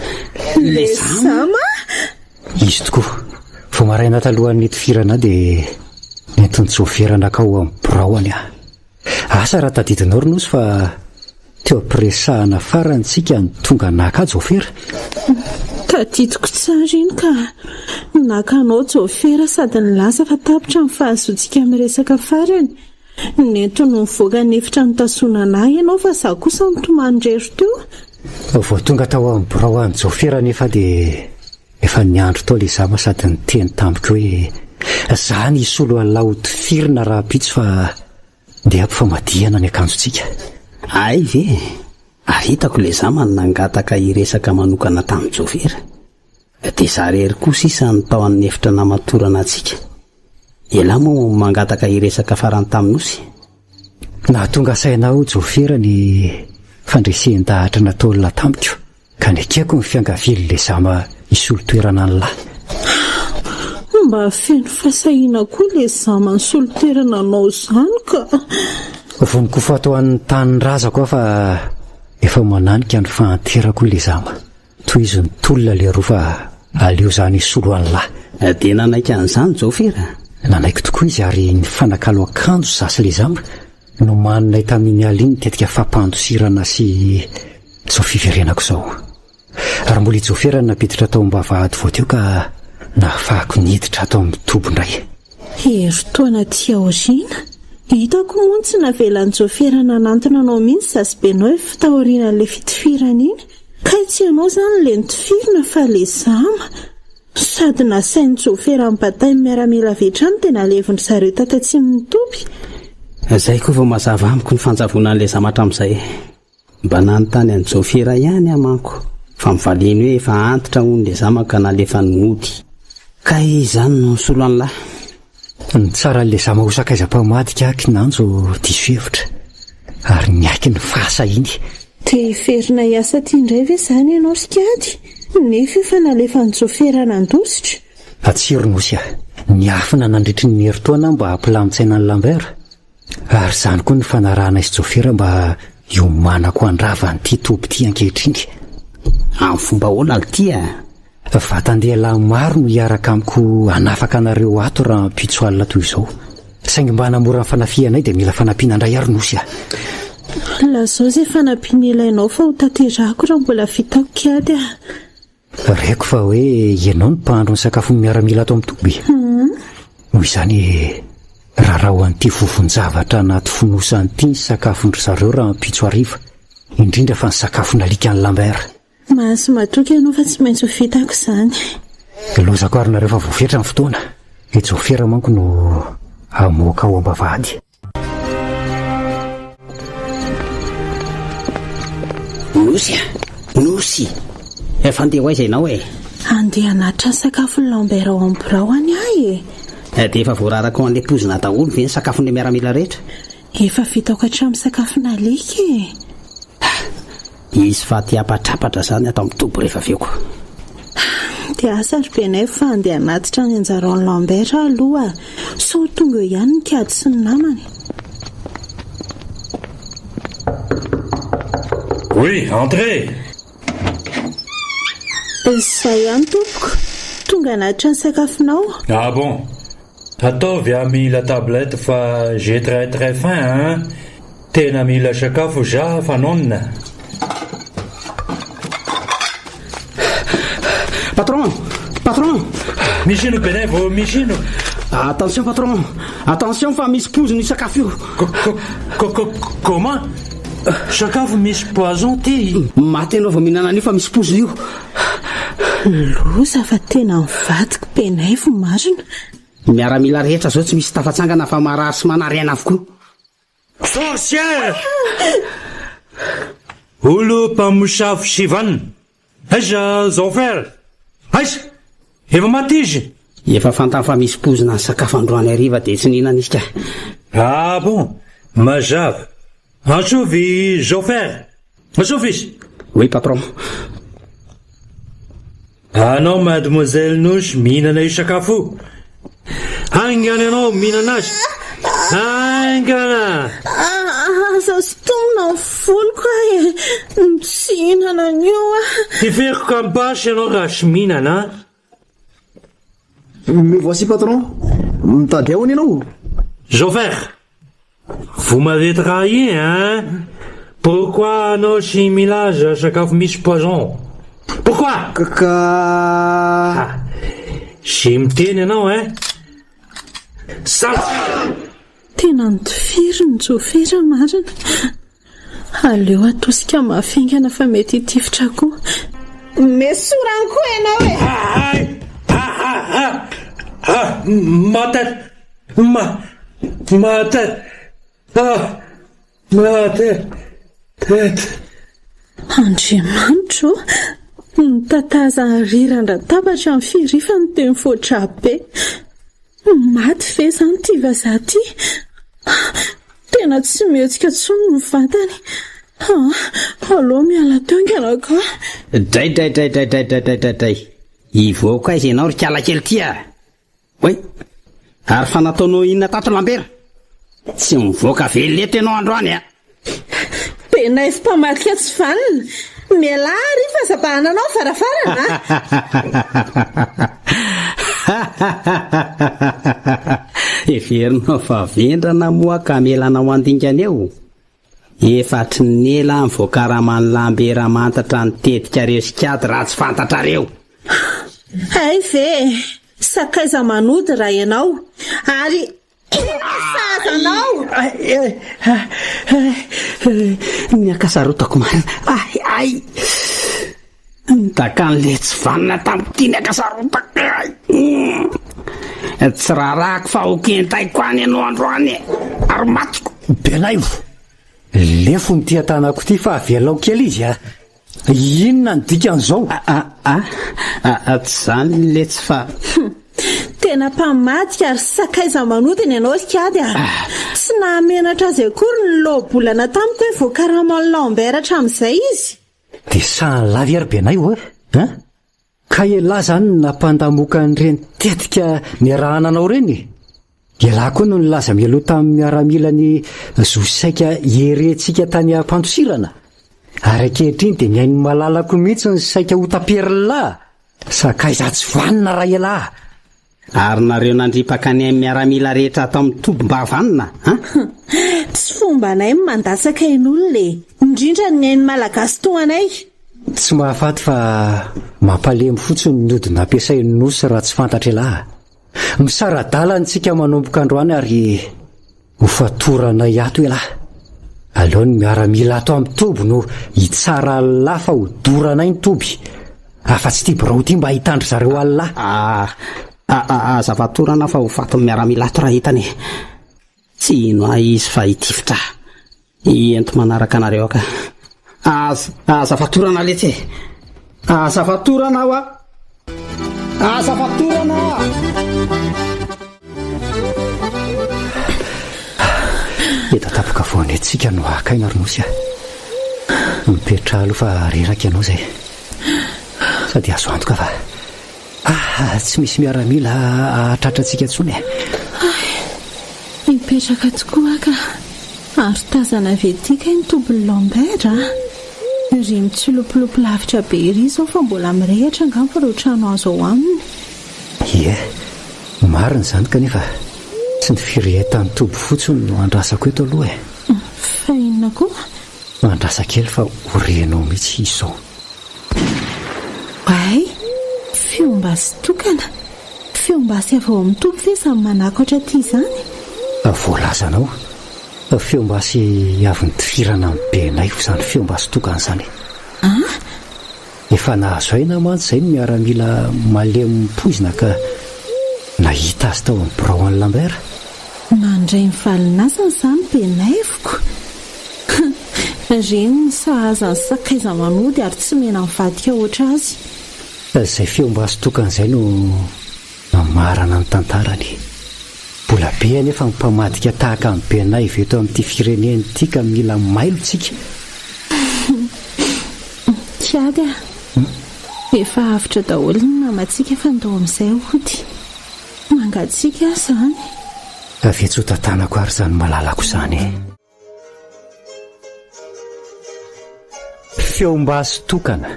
Lezama? Izy tokoa. Vao maraina talohan'ny nitifirana ahy dia. Nentin'i Jovera nankao amin'ny biraony aho. Asa raha tadidinao ry Nosy fa teo am-piresahana farany tsika no tonga naka ahy Jofera. Tadidiko tsara iny ka. Naka anao Jofera sady nilaza fa tapitra ny fahazoantsika miresaka farany. Nentiny nivoaka ny efitra nitazonana ahy ianao fa izaho kosa nitomany irery teo. Vao tonga tao amin'ny birao an'i Jofera anefa dia efa niandry tao ilay zama sady niteny tamiko hoe za ny hisolo an'lah ho tifirina rahampitso fa ndeha ampifamadihana ny akanjontsika. Hay ve? Ary hitako ilay zama nangataka hiresaka manokana tamin'i Jofera. Dia za irery koa sisa no tao amin'ny efitra namatorana antsika. Elah moa mangataka hiresaka farany tamin'i Nosy? Nahatonga saina ahy ho Jofera ny fandresen-dahatra nataon'lah tamiko, ka nekeko ny fiangavian'ilay zama hisolo toerana an'lah. Mba feno fahasahiana koa ilay zama nisolo toerana anao izany ka! Vonon-ko faty ho an'ny tanindrazako aho fa efa mananika ny fahanterako ilay zama. Tohizo ny tolona leroa fa aleo zany hisolo an'lah. Dia nanaiky an'izany Jaofera? Nanaiky tokoa izy ary nifanakalo akanjo za sy Lezamba. Nomaninay tamin'iny alina iny ny tetika fampandosirana sy izao fiverenako izao. Ary mbola i Jaofera no nampiditra tao am-bavahady vao teo ka nahafahako niditra ato amin'ny toby indray. Herintaona aty aoriana, hitako moa ny tsy navelan'i Jaofera nanantona anao mihitsy Zazibenoev taorian'ilay fitifirana iny. Kay tsy ianao izany ilay notifirina fa ilay zama. Sady nasain'i Jaofera nibatain'ny miaramila avy hatrany dia nalevin-dry zareo taty atsimon'ny toby. Izay koa vao mazava amiko ny fanjavonan'ilay zama hatramin'izay. Mba nanontany an'i Jaofera ihany aho manko fa nivaliany hoe efa antitra hono ilay zama ka nalefany mody. Kay izany no nisolo an'lah. Nitsara an'ilay zama ho sakaiza mpamadika aho kinanjo diso hevitra ary niaiky ny fahasahiany. Te hiverina hiasa aty indray ve izany ianao ry Kiady? Nefa efa nalefan'i Jofera nandositra. Atsiro Nosy a! Niafina nandritry ny herintaona aho mba hampilamin-tsaina an'i Lambert. Ary izany koa ny fanarahanay sy Jofera mba hiomanako handrava an'ity toby ity ankehitriny. Amin'ny fomba ahoana lty a? Vatan-dehilahy maro no hiaraka amiko hanafaka anareo ato rahampitso alina toy izao. Saingy mba hanamora ny fanafihanay dia mila fanampiana indray aho ry Nosy a! Lazao izay fanampiana ilainao fa ho tanterahako raha mbola vitako kiady a! Reko fa hoe ianao no mpahandro ny sakafon'ny miaramila ato amin'ny toby. Noho izany, raraho an'ity vovon-javatra anaty fonosana ity ny sakafon-dry zareo rahampitso hariva, indrindra fa ny sakafon'alikan'i Lambert. Mahazo matoky ianao fa tsy maintsy ho vitako izany. Lozako ary nareo fa voafetra ny fotoana. I Jofera manko no hamoaka ao am-bavahady. Nosy a! Nosy! Efa handeha ho aiza ianao e? Handeha hanatitra ny sakafon'i Lambert ao amin'ny birao any aho e! Dia efa voararaka ao an'ilay poizina daholo ve ny sakafon'ilay miaramila rehetra? Efa vitako hatramin'ny sakafon'alika e! Hisy faty hiapatrapatra izany ato amin'ny toby rehefa avy eo ko. Dia asa ry Benaivo fa handeha hanatitra ny anjaran'i Lambert aho aloha sao tonga eo ihany ny kiady sy ny namany. Oui, entrez! Izay ihany tompoko, tonga hanatitra ny sakafonao. Ah bon! Ataovy ami la tablette fa j'ai très très faim hein! Tena mila sakafo za fa nonina. Patron! Patron! Misy ino Benaivo, misy ino? Attention patron! Attention fa misy poizina io sakafo io! Comment? Sakafo misy poison ty? Maty ianao vao mihinana an'io fa misy poizina io! Loza fa tena nivadiko Benaivo marina. Ny miaramila rehetra zao tsy misy tafatsangana fa marary sy manary aina avokoa. Sorcière! Olo mpamosavy Sivan! Aiza Zaofer? Aiza? Efa maty izy? Efa fantany fa misy poizina ny sakafo androany hariva dia tsy nihinana izy ka. Ah bon! Mazava. Antsoovy Zaofer! Antsoovy izy! Oui patron. Anao mademoiselle Nosy mihinana io sakafo io. Haingana ianao mihinana azy. Haingana! Aza sintomina ny voloko aho e. Tsy hihinana an'io aho. Tifiriko amin'ny basy ianao raha tsy mihinana an. Me voici patron. Mitady ahoana ianao? Jofer! Vous m'avez trahi hein! Pourquoi anao sy milaza sakafo misy poison? Pourquoi? Ka. Ah! Sy miteny ianao hein! Sala! Tena notifiriny Jofera marina. Aleo atosika mafy haingana fa mety hitifitra koa. Mesorany koa ianao e! Ahay! Ah ah ah! Ma tête! Ma! Ma tête! Ah! Ma tête! Tête! Andriamanitra ô! Nitatazan'ny riran-dratabatra ny firifany dia nivoatra be. Maty ve izany ity vazaha ity? Tena tsy mihetsika intsony ny vatany. Aleo miala teo haingana ka. Draidraidraidraidraidraidraidray! Hivoaka aiza ianao ry kala kely ity a! Oay! Ary fa nataonao inona tato Lambert? Tsy mivoaka velona eto ianao androany a! Benaivo mpamadika tsy vanona! Mialà ary fa aza bahananao ny varavarana a! Heverinao fa vendrana moa ka hamela anao handingana eo? Efa hatry ny ela ny voakaraman'i Lambert hamantatra ny tetikareo sy kiady raha tsy fantatrareo! Hay ve e! Sakaiza manody raha ianao ary inona no sahaza anao? Ny ankasarotako marina. Ay, ay! Nitakan'ilay tsy vanona tamiko ity ny ankasarotako. Ay! Tsy raharahako fa ho kentaiko any ianao androany e! Ary matiko. Benaivo, lefony ity an-tanako ity fa avelao kely izy a! Inona ny dikan'izao? A, a, a, tsy izany letsy fa. Tena mpamadika ary sakaiza manodina ianao ry Kiady a! Tsy nahamenatra azy akory ny loabolana tamiko hoe voakaraman'i Lambert hatramin'izay izy. Dia sahan'lah ve ry Benaivo e? Hein? Ka elah zany no nampandamoka an'ireny tetika niarahana anao ireny e? Elah koa no nilaza mialoha tamin'ny miaramila ny zo saika hierentsika tany am-pandosirana. Ary ankehitriny dia ny ain'ny malalako mihitsy no saika ho taperin'lah! Sakaiza tsy vanona raha elah! Ary nareo nandripaka ny ain'ny miaramila rehetra ato amin'ny toby mba vanona an? Tsy fombanay ny mandatsaka ain'olona e! Indrindra ny ain'ny Malagasy toa anay! Tsy mahafaty fa mampalemy fotsiny ny ody nampiasain'ny Nosy raha tsy fantatr'elah. Misara-dalana isika manomboka androany ary Ho fatoranay ato elah. Aleo ny miaramila ato amin'ny toby no hitsara an'lah fa ho doranay ny toby. Afa-tsy ity birao ity mba hitandry zareo an'lah. Ah, ah, ah, aza fatorana fa ho fatin'ny miaramila ato raha hitany e. Tsy hino ahy izy fa hitifitra ahy. Ento manaraka anareo aho ka. Aza, aza fatorana letsy e. Aza fatorana aho a. Aza fatorana! Eto an-tampon-kavoana eto isika no haka aina ry Nosy a. Mipetraha aloha fa reraka ianao izay. Sady azo antoka fa ah, tsy misy miaramila hahatratra antsika intsony e. Hay, mipetraka tokoa aho ka. Ary tazana avy ety kay ny tobin'i Lambert a! Ery mitsilopilopy lavitra be ery izao fa mbola mirehitra angamba ireo trano hazo ao aminy. Ie, marina izany kanefa tsy ny firehetan'ny toby fotsiny no andrasako eto aloha e! Fa inona koa? Andrasa kely fa ho renao mihitsy izao. Oay! Feom-basy tokana! Feom-basy avy ao amin'ny toby ve izany manakotra aty izany? Voalazanao fa feom-basy avy nitifirana an'i Benaivo izany feom-basy tokana izany. An? Efa nahazo aina mantsy izay ny miaramila malemy poizina ka nahita azy tao amin'ny birao an'i Lambert. Nandray ny valin'asany izany Benaivoko. Ireny ny sahaza ny sakaiza manody ary tsy mena-mivadika hoatr'azy. Izay feom-basy tokana izay no mamarana ny tantarany. Mbola be anefa ny mpamadika tahaka an'i Benaivo eto amin'ity firenena ity ka mila mailo tsika. Kiady a! Efa avotra daholo ny namantsika fa ndao amin'izay hody. Mangatsiaka aho izany. Avia tsy ho tantanako ary izany malalako izany e. Feom-basy tokana.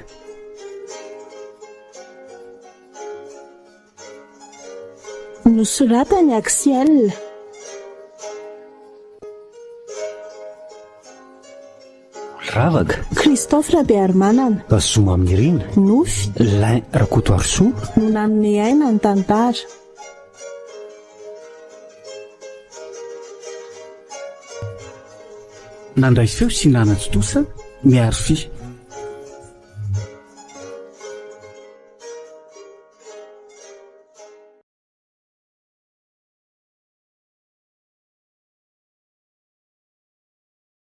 Nosoratan'i Axiel. Ravaka. Christophe Rabearimanana. Zoma Aminirina. Nofy. Lin Rakotoarisoa. No nanome aina ny tantara. Nandray feo sy nanatontosa Miarify.